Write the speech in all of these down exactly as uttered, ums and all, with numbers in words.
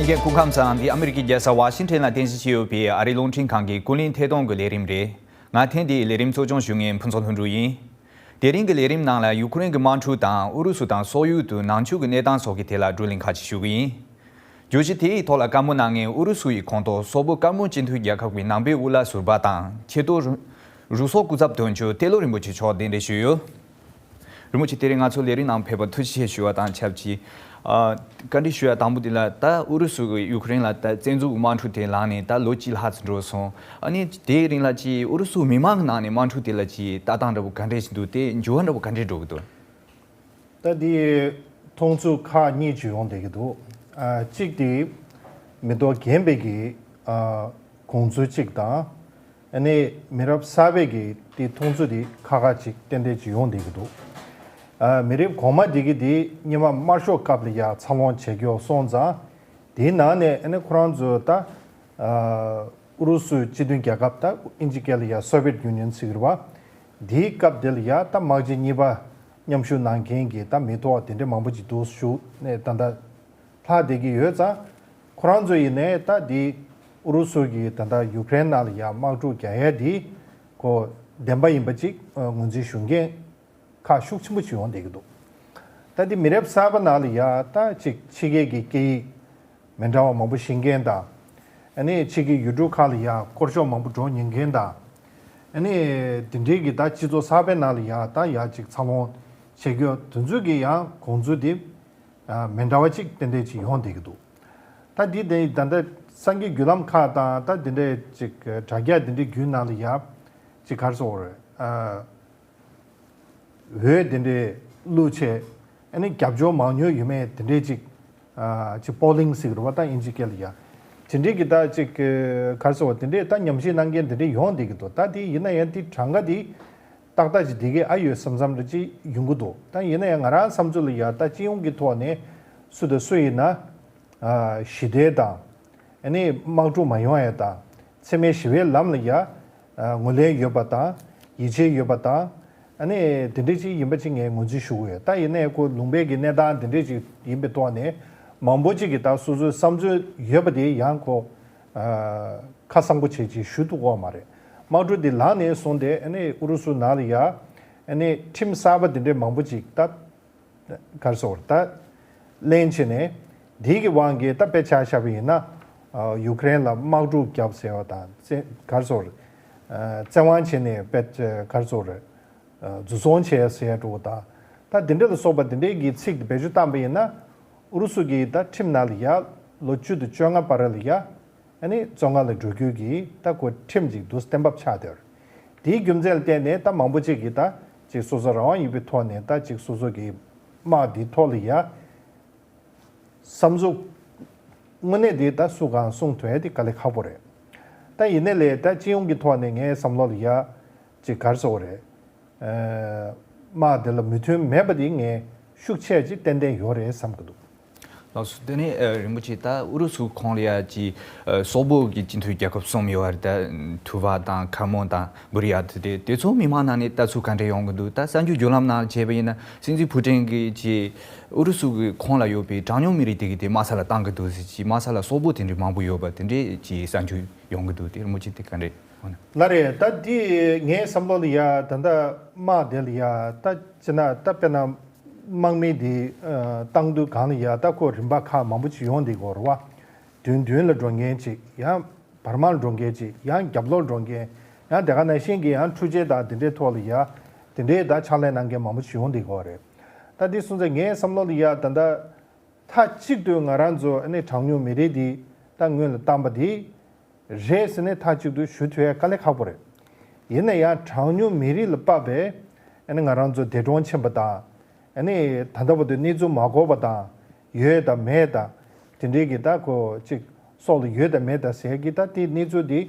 རྒན་སྐུ་ཁམས་བཟང་། འདི་ཨ་མི་རི་ཀའི་རྒྱལ་ས་ཝ་ཤིང་ཊོན་ལ་རྟེན་གཞི་བྱས་ཡོད་པའི་ཨ་རིའི་རླུང་འཕྲིན་ཁང་གི་ཀུན་གླེང་ཐད་གཏོང་གི་ལས་རིམ་རེད། ང་ཐེངས་འདིའི་ལས་རིམ་གཙོ་སྐྱོང་ཞུ་མཁན་ཕུན་ཚོགས་ལྷུན་གྲུབ་ཡིན། དེ་རིང་གི་ལས་རིམ་ནང་ལ་ཡུ་ཁུ་རེན་གྱི་དམག་འཁྲུག་དང་ཨུ་རུ་སུ་དང་སོག་ཡུལ་དུ་ནང་ཆོས་ཀྱི་གནས་སྟངས་སོགས་ཀྱི་ཐད་ལ་བགྲོ་གླེང་ཁག་ཅིག་ཞུ་གི་ཡིན། བརྗོད་གཞི་དེའི་ཐོག་ལ་བཀའ་མོལ་གནང་མཁན་ཨུ་རུ་སུ་ཡི་ཁོངས་གཏོགས་སོག་པོ་ཀརྨོ་སྤྱི་མཐུན་རྒྱལ་ཁབ་ཀྱི་ནང་པའི་དབུ་བླ་ཟུར་པ་དང་ཆེས་མཐོའི་རུ་རུ་ཚོགས་སྐུ་ཚབ་དོན་གཅོད་ཏེ་ལོ་རིན་པོ་ཆེ་མཆོག་གདན་འདྲེན་ཞུས་ཡོད། རིན་པོ་ཆེ་དེ་རིང་ང་ཚོ་ལས་རིམ་ནང་ཕེབས་པར་ཐུགས་རྗེ་ཆེ་ཞུ་བ་དང་ཆབས་ཅིག་ཨ། བཀའ་འདྲི་ཞུ་ཡ་དང་པོ་དེ་ལ་ད་ཨུ་རུ་སུ་གིས་ཡུ་ཁུ་རེན་ལ་ད་བཙན་འཛུལ་གྱི་དམག་འཁྲུག་དེ་ལངས་ནས་ད་ལོ་གཅིག་ལྷག་ཙམ་འགྲོ་སོང་། ཨ་ནི་དེའི་རིང་ལ་ཅིག་ཨུ་རུ་སུ་མི་མང་གི་ནང་ནས་དམག་འཁྲུག་དེ་ལ་ཅིག་ལྟ་སྟངས་འདྲ་པོ་ག་འདྲས་ཞིག་འདུག་དེ་འགྱུར་བ་འདྲ་པོ་ག་འདྲས་འགྲོ་གི་འདུག་ད་དེ་མཐོང་ཚུལ་ཁག་གཉིས་ཅིག་ཡོང་བསྡད་ཀྱི་འདུག་ཨ། གཅིག་དེ་མི་ཐོག་རྒན་པའི་གི་ཨ། དགོངས་ཚུལ་གཅིག་དང་། ཨ་ནི་མི་རབས་གསར་པའི་གི་དེ་མཐོང་ཚུལ་དེ་ཁག་ཁག་ཅིག་ཏན་ཏན་ཅིག་ཡོང་བསྡད་ཀྱི་འདུག་ཨ། མི་རབས་གོང་མ་དེ་གི་དེ་སྔོན་མ་དམར་ཤོག་སྐབས་ལ་ཡ་འཚར་ལོངས་བྱེད་རྒྱུ་སོང་ཙང་། དེའི་ནང་ནས་ཨ་ནི་ཁོ་རང་ཚོ་ད་ཨ། ཨུ་རུ་སུའི་སྤྱི་མཐུན་རྒྱལ་ཁབ་ད་ཨིན་ཇི་སྐད་ལ་ཡ་སོ་བེད་ཡུ་ནི་ཡན་ཟེར་གྱི་རེད་པ། དེའི་སྐབས་དེ་ལ་ཡ་ད་དམག་སྤྱི་གཉིས་པ་མཉམ་ཞུགས་གནང་མཁན་གྱི་ད་མི་ཐོག་དེ་འདྲ་མང་པོ་ཅིག་འདུག་ཞུ་ནས་ད་ལྟ་ལྷག་བསྡད་ཀྱི་ཡོད་ཙང་། ཁོ་རང་ཚོ་ཡིན་ནའི་ད་དེ་ཨུ་རུ་སུ་གིས་ད་ལྟ་ཡུ་ཀེ་རེན་ནང་ལ་ཡ་དམག་འཁྲུག་རྒྱག་ཡ་དེ་ཁོ་བདེན་པ་ཡིན་པ་ཅིག་ངོས་འཛིན་ཞུ་མཁན་ཁག་ཤུགས་ཆེན་པོ་ཅིག་ཡོང་བསྡད་ཀྱི་འདུག་ད་དེ་མི་རབས་གསར་པ་ནང་ལ་ཡ་ད་ཅིག་ཕྱི་རྒྱལ་གྱི་སྐད་ཡིག་མི་འདྲ་བ་མང་པོ་ཤེས་མཁན་དང་། ཨ་ནི་ཕྱི་གི་ཡུལ་གྲུ་ཁག་ལ་ཡ་སྐོར་ཞོགས་མང་པོ་འགྲོ་མྱོང་མཁན་དང་། ཨ་ནི་དེ་འདྲའི་གི་ད་སྤྱི་ཚོགས་གསར་པའི་ནང་ལ་ཡ་ད་ཡ་ཅིག་འཚར་ལོངས་བྱེད་རྒྱུ་དེ་ཚོའི་གི་ཡང་དགོངས་ཚུལ་དེ་ཨ། མི་འདྲ་བ་ཅིག་ཏན་ཏན་ཅིག་ཡོང་བསྡད་ཀྱི་འདུག་ད་འདི་དེ་ད་ལྟ་གསར་འགྱུར་བརྒྱུད་ལམ་ཁག་དང་ད་འདི་འདྲའི་ཅིག་དྲ་རྒྱ་འདི་འདྲའི་བརྒྱུད་ནང་ལ་ཡ་ཅིག་ག་རེ་ཟེར་དགོས་རེད། ཨ། འོས་དེ་འདྲའི་བླུགས་བྱས། ཨ་ནི་རྒྱབ་སྐྱོར་མང་ཉུང་ཡོད་མེད་དེ་འདྲའི་ཅིག་ཨ། ཅིག་པོ་ལིང་ཟེར་གྱི་རེད་པ་ད་ཨིན་ཇི་སྐད་ལ་ཡ། དེ་འདྲའི་གི་ད་ཅིག་ག་རེ་ཟེར་བ་དེ་འདྲའི་ད་ཉམས་ཞིབ་གནང་མཁན་དེ་འདྲའི་ཡོང་བསྡད་ཀྱི་འདུག་ད་དེ་ཡིན་ན་ཡང་དེ་གྲངས་ཀ་དེ་ཏག་ཏག་ཅིག་བསྡད་ཀྱི་ཨ་ཡོད་བསམ་བསམ་འདྲ་ཅིག་ཡོང་གི་འདུག་ད་ཡིན་ན་ཡང་ང་རང་བསམ་ཚུལ་ལ་ཡ་ད་སྤྱི་ཡོངས་ཀྱི་ཐོག་ནས་སུ་དང་སུ་ཡིན་ན། ཨ། ཞི་བདེ་དང་། ཨ་ནི་དམག་འཁྲུག་མ་ཡོང་ཡ་དང་། འཚེ་མེད་ཞི་བའི་ལམ་ལ་ཡ། ཨ། ངོས་ལེན་ཡོད་པ་དང་། ཡིད་ཆེས་ཡོད་པ་དང་། ཨ་ནི་དེ་འདྲ་ཅིག་ཡིན་པ་ཅིག་ངས་ངོས་འཛིན་ཞུ་གི་ཡོད། ད་ཡིན་ནའི་ཁོ་ལུང་པའི་གི་གནས་སྟངས་དེ་འདྲ་ཅིག་ཡིན་པའི་ཐོག་ནས་མང་པོ་ཅིག་གིས་ད་སོ་སོའི་བསམ་ཚུལ་ཡོད་པ་དེ་ཡང་ཁོ། ཨ། ཁ་གསང་པོ་བྱས་ཅིག་ཞུ་ཐུབ་ཀྱི་ཡོད་མ་རེད། དམག་འཁྲུག་འདི་ལངས་ནས་བཟུང་སྟེ་ཨ་ནི་ཨུ་རུ་སུ་ནང་ལ་ཡ། ཨ་ནི་ཁྲིམས་གསར་པ་དེ་འདྲའི་མང་པོ་ཅིག་ད། ག་རེ་ཟེར་དགོས་རེད་ད། ལེན་བྱས་ནས། དེའི་གི་དབང་གིས་ད་དཔེ་ཆ་བཞག་པ་ཡིན་ན། ཨ། ཡུ་ཀེ་རེན་ལ་དམག་འཁྲུག་བརྒྱབ་ཟེར་བ་དང་བཙན། ག་རེ་ཟེར་དགོས་རེད། ཨ། བཙན་དབང་བྱས་ནས་དཔེ་ག་རེ་ཟེར་དགོས་རེད། ཨ། འཛུལ་སོང་བྱས་ཟེར་འགྲོ་བ་དང་། ད་དེ་འདྲ་ལ་སོགས་པ་དེ་འདྲའི་གི་ཚིག་དེ་བེད་སྤྱོད་བཏང་པ་ཡིན་ན། ཨུ་རུ་སུ་གིས་ད་ཁྲིམས་ནང་ལ་ཡ་ལོ་བཅུ་དང་བཅོ་ལྔ་བར་ལ་ཡ། ཨ་ནི་བཙོན་ཁང་ལ་འགྲོ་རྒྱུ་གི་ད་ཁོ་ཁྲིམས་ཅིག་འདུག་གཏན་འབེབས་ཆགས་བསྡད་ཡོད་རེད། དེའི་རྒྱུ་མཚན་ལ་བརྟེན་ནས་ད་མང་པོ་ཅིག་གིས་ད་ཅིག་སོ་སོ་རང་དབང་ཡོད་པའི་ཐོག་ནས་ད་ཅིག་སོ་སོ་གི་དམག་འདིའི་ཐོག་ལ་ཡ། བསམ་ཚུལ་དངོས་གནས་དེ་ད་སུ་གང་གསུང་ཐུབ་ཡ་དེ་དཀའ་ལས་ཁག་པོ་རེད། ད་ཡིན་ནའི་ལས་ད་སྤྱི་ཡོངས་ཀྱི་ཐོག་ནས་ངའི་བསམ་བློ་ལ་ཡ། ཅིག་ག་རེ་ཟེར་དགོས་རེད། ཨ། དམག་དེ་ལ་མོས་མཐུན་མེད་པ་དེ་ངས་ཤུགས་ཆེ་ཅིག་ཏན་ཏན་ཡོད་རེད་བསམ་གྱི་འདུག་ལགས་སོ། དེ་ནས་ཨ། རིན་པོ་ཆེ་ད་ཨུ་རུ་སུ་ཁོངས་ལ་ཡ་ཅིག་ཨ། སོག་པོ་གི་སྤྱི་མཐུན་རྒྱལ་ཁབ་གསུམ་ཡོད་རེད་ད། ཐུ་བ་དང་ཁར་མོ་དང་བུ་རི་ཡ་དེ་དེ་དེ་ཚོ་མི་མང་ནང་ནས་ལྟ་ཚུལ་ག་འདྲ་ཡོང་གི་འདུག་ད་གསར་འགྱུར་བརྒྱུད་ལམ་ནང་བྱས་པ་ཡིན་ན་སྲིད་འཛིན་ཕུ་ཀྲིན་གྱིས་ཅིག་ཨུ་རུ་སུ་གི་ཁོངས་ལ་ཡོད་པའི་གྲངས་ཉུང་མི་རིགས་དེ་གི་དེ་དམའ་ས་ལ་བཏང་གི་འདུག་ཟེར། ཅིག་དམའ་ས་ལ་སོག་པོ་དེ་འདྲའི་མང་པོ་ཡོད་པ་དེ་འདྲའི་ཅིག་གསར་འགྱུར་ཡོང་གི་འདུག་དེ་རིན་པོ་ཆེ་དེ་ག་འདྲས་ཧོ་ན། ལགས་རེད། ད་འདི་ངའི་བསམ་བློ་ལ་ཡ་ད་ལྟ་དམག་དེ་ལ་ཡ་ད་ཅི་ན་ད་དཔེར་ན་དམག་མི་འདི་ཨ། བཏང་དུས་གང་ལ་ཡ་ད་ཁོ་རིམ་པ་ཁག་མང་པོ་ཅིག་ཡོང་བསྡད་ཀྱི་ཡོད་རེད་པ། མདུན་མདུན་ལ་འགྲོ་མཁན་ཅིག་ཡང་བར་མ་ལ་འགྲོ་མཁན་ཅིག་ཡང་རྒྱབ་ལོགས་འགྲོ་མཁན། ཡང་དེ་ག་ནང་བཞིན་གྱི་ཡང་འཕྲུལ་ཆས་དང་དེ་འདྲའི་ཐོག་ལ་ཡ་དེ་འདྲའི་ད་ཕྱག་ལས་གནང་མཁན་མང་པོ་ཅིག་ཡོང་བསྡད་ཀྱི་ཡོད་རེད། ད་འདི་སོང་ཙང་ངའི་བསམ་བློ་ལ་ཡ་ད་ལྟ་མཐའ་གཅིག་ཏུ་ང་རང་ཚོ་ཨ་ནི་གྲངས་ཉུང་མི་རིགས་འདི་ད་སྔོན་ལ་བཏང་པ་འདི། རེད་ཟེར་ནས་མཐའ་གཅིག་ཏུ་ཞུ་ཐུབ་ཡ་དཀའ་ལས་ཁག་པོ་རེད། ཡིན་ན་ཡང་གྲངས་ཉུང་མི་རིགས་ལ་དཔག་པའི་ཨ་ནི་ང་རང་ཚོ་འདས་གྲོངས་ཕྱིན་པ་དང་། ཨ་ནི་ད་ལྟ་བར་དུ་གནས་ཚུལ་མ་གོ་བ་དང་། ཡོད་དང་མེད་དང་། དེ་འདྲའི་གི་ད་ཁོ་ཅིག་སྲོག་ལ་ཡོད་དང་མེད་དང་ཟེར་གི་ད་དེ་གནས་ཚུལ་འདི།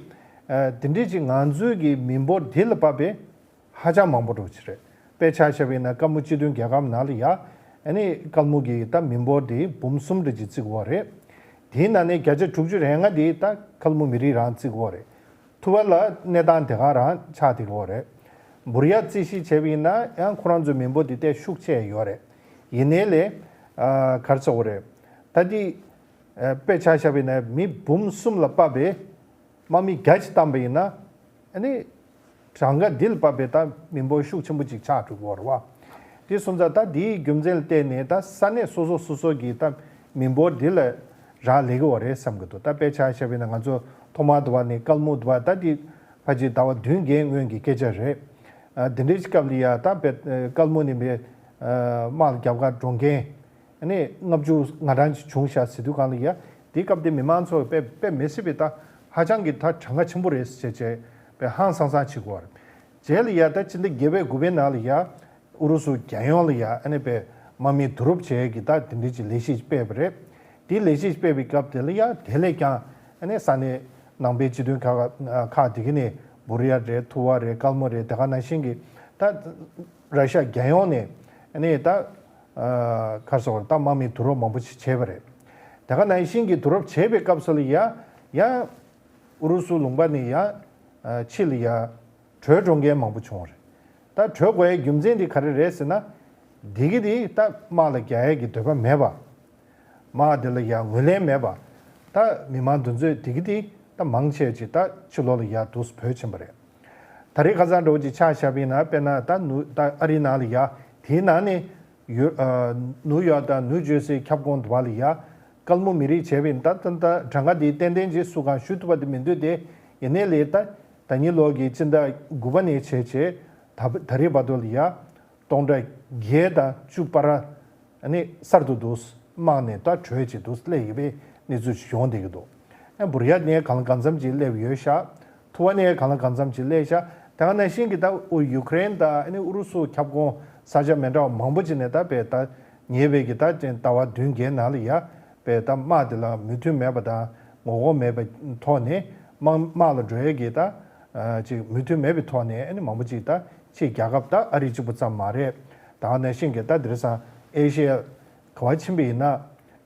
ཨ། དེ་འདྲའི་ཅིག་ང་ཚོའི་གི་མི་འབོར་འདི་ལ་དཔག་པའི་ཧ་ཅང་མང་པོ་འདྲ་བོ་ཅིག་རེད། དཔེ་ཆ་བཞག་པ་ཡིན་ན་ཀརྨ་སྤྱི་མཐུན་རྒྱལ་ཁབ་ནང་ལ་ཡ། ཨ་ནི་ཀརྨ་གི་ད་མི་འབོར་དེ་འབུམ་གསུམ་འདྲ་ཅིག་བརྩི་གི་ཡོད་རེད། དེའི་ནང་ནས་བརྒྱ་ཆ་དྲུག་ཅུ་རེ་ལྔ་དེ་ད་ཀརྨ་མི་རིགས་རང་བརྩི་གི་ཡོད་རེད། ཐུ་བ་ལ་གནས་སྟངས་དེ་ག་རང་ཆགས་བསྡད་ཀྱི་ཡོད་རེད། འབུར་ཡ་རྩིས་ཞིབ་བྱས་པ་ཡིན་ན་ཡང་ཁོ་རང་ཚོའི་མི་འབོར་དེ་ཏོག་ཙམ་ཤུགས་ཆེ་ཡོད་རེད། ཡིན་ནའི་ལས། ཨ། ག་རེ་ཟེར་དགོས་རེད། ད་དེ། དཔེ་ཆ་བཞག་པ་ཡིན་ན་མི་འབུམ་གསུམ་ལ་དཔག་པའི་དམག་མི་བརྒྱ་ཅིག་བཏང་པ་ཡིན་ན། ཨ་ནི་གྲངས་ཀ་འདི་ལ་དཔག་པའི་ད་མི་འབོར་ཤུགས་ཆེན་པོ་ཅིག་ཆགས་འགྲོ་གི་ཡོད་རེད་བ། དེ་སོང་ཙང་ད་འདིའི་རྒྱུ་མཚན་ལ་བརྟེན་ནས་ད་ས་གནས་སོ་སོ་སོ་སོ་གི་ད་མི་འབོར་འདི་ལ་རག་ལས་ཀྱི་ཡོད་རེད་བསམ་གྱི་འདུག་ད་དཔེ་ཆ་བཞག་པ་ཡིན་ན་ང་ཚོ་ཐོག་མར་དུ་བ་ནས་ཀལ་མུག་དུ་བ་ད་འདི་ཕལ་ཆེར་ཟླ་བ་བདུན་བརྒྱད་སྔོན་གྱི་སྐད་ཆ་རེད། ཨ་དེ་འདྲའི་སྐབས་ལ་ཡ་ད་དཔེ་ཀལ་མུག་ནས་པའི་དམག་ལ་རྒྱབ་ཁ་འགྲོ་མཁན་ཨ་ནི་ལྔ་བཅུ་ང་གྲངས་ཅིག་བྱུང་ཤག་ཟེར་དུས་སྒང་ལ་ཡ་དེའི་སྐབས་དེ་མི་མང་ཚོ་དཔེ་དཔེ་མི་སྲིད་པའི་ད་ཧ་ཅང་གི་ད་གྲངས་ཀ་ཆེན་པོ་རེད་ཟེར་བྱས་བྱས་དཔེ་ཧང་སང་སང་བྱེད་དགོས་པ་རེད། རྗེས་ལ་ཡ་ད་ཕྱི་ཟླ་བརྒྱད་པའི་དགུ་པའི་ནང་ལ་ཡ་ཨུ་རུ་སུ་རྒྱལ་ཡོངས་ལ་ཡ་ཨ་ནི་དཔེ་དམག་མི་བསྡུ་རུབ་བྱེད་ཀྱི་ད་དེ་འདྲའི་ཅིག་ལས་གཞི་སྤེལ་བ་རེད། དེའི་ལས་གཞི་སྤེལ་བའི་སྐབས་དེ་ལ་ཡ་དེ་ལས་ཀྱང་ཨ་ནི་ས་གནས་ནང་པའི་སྤྱི་མཐུན་ཁག་ཁག་དེ་ག་ནས་བུར་ཡ་རེད། ཐུ་བ་རེད། ཀལ་མོ་རེད། དེ་ག་ནང་བཞིན་གྱི་ད་ར་ཤ་རྒྱལ་ཡོངས་ནས་ཨ་ནི་ད་ག་རེ་ཟེར་དགོས་རེད། ད་དམག་མི་བསྡུ་རུབ་མང་པོ་ཞིག་བྱས་པ་རེད། དེ་ག་ནང་བཞིན་གྱི་བསྡུ་རུབ་བྱས་པའི་སྐབས་སུ་ལ་ཡ་ཡ་ཨུ་རུ་སུ་ལུང་པ་ནས་ཡ་ཕྱི་ལ་ཡ་བྲོས་འགྲོ་མཁན་མང་པོ་བྱུང་བ་རེད། ད་བྲོས་དགོས་ཡའི་རྒྱུ་མཚན་དེ་ག་རེ་རེད་ཟེར་ན། འདི་གི་དེ་ད་དམག་ལ་རྒྱག་ཡས་ཀྱི་འདོད་པ་མེད་པ། དམག་དེ་ལ་ཡ་ངོས་ལེན་མེད་པ། ད་མི་མང་འདི་ཚོས་དེ་གི་དེ་ད་མང་ཆེ་ཅིག་ད་ཕྱི་ལོགས་ལ་ཡ་འདུག་བྲོས་ཕྱིན་པ་རེད། ད་རེས་ཁ་སང་འདྲ་བོ་ཅིག་ཆ་བཞག་པ་ཡིན་ན། དཔེར་ན་ད་ནུ་ད་ཨ་རིའི་ནང་ལ་ཡ་དེའི་ནང་ནས་ཡུ་ཨ་ནིའུ་ཡོག་དང་ནིའུ་ཇར་སི་ཁྱབ་ཁོངས་དུ་བ་ལ་ཡ་ཀལ་མོ་མེ་རི་བྱས་པ་ཡིན། ད་ད་ད་གྲངས་ཀ་དེ་ཏན་ཏན་ཅིག་སུ་གང་ཞུ་ཐུབ་པ་དེ་མི་འདུག་དེ་ཡིན་ནའི་ལས་ད་ད་ནི་ལོ་གི་སྤྱི་ཟླ་དགུ་པ་ནས་བྱས་བྱས་ད་ད་རེས་བར་དུ་ལ་ཡ་སྟོང་ཕྲག་བརྒྱད་དང་བཅུ་བར་ཨ་ནི་གསར་དུ་འདུག་དམག་ནས་ད་བྲོས་བྱས་འདུག་སླེབས་ཡོད་པའི་གནས་ཚུལ་ཞིག་ཡོང་བསྡད་ཀྱི་འདུག་ཨ་བུར་ཡ་ནས་གང་ལ་གང་འཚམ་ཅིག་སླེབས་ཡོད་ཤག་ཐུ་བ་ནས་གང་ལ་གང་འཚམ་ཅིག་སླེབས་ཤག་དེ་ག་ནང་བཞིན་གྱི་ད་ཨུ་ཡུ་ཀེ་རེན་དང་ཨ་ནི་ཨུ་རུ་སུ་ཁྱབ་ཁོངས་ས་ཆ་མི་འདྲ་བ་མང་པོ་ཅིག་ནས་ད་དཔེ་ད་ཉེ་བའི་གི་ད་ཅན་ཟླ་བ་བདུན་བརྒྱད་ནང་ལ་ཡ་དཔེ་ད་དམག་དེ་ལ་མོས་མཐུན་མེད་པ་དང་ངོ་རྒོལ་མེད་པའི་ཐོག་ནས་དམག་དམག་ལ་འགྲོ་ཡས་ཀྱི་ད་ཅིག་མོས་མཐུན་མེད་པའི་ཐོག་ནས་ཨ་ནི་མང་པོ་ཅིག་ད་ཕྱིའི་རྒྱལ་ཁབ་ད་ཨ་རི་གཅིག་པུ་ཙམ་མ་རེད། དེ་ག་ནང་བཞིན་གྱི་ད་དེང་སང་ཨེ་ཤེ་ཡ་ག་བ་ཕྱིན་པ་ཡིན་ན།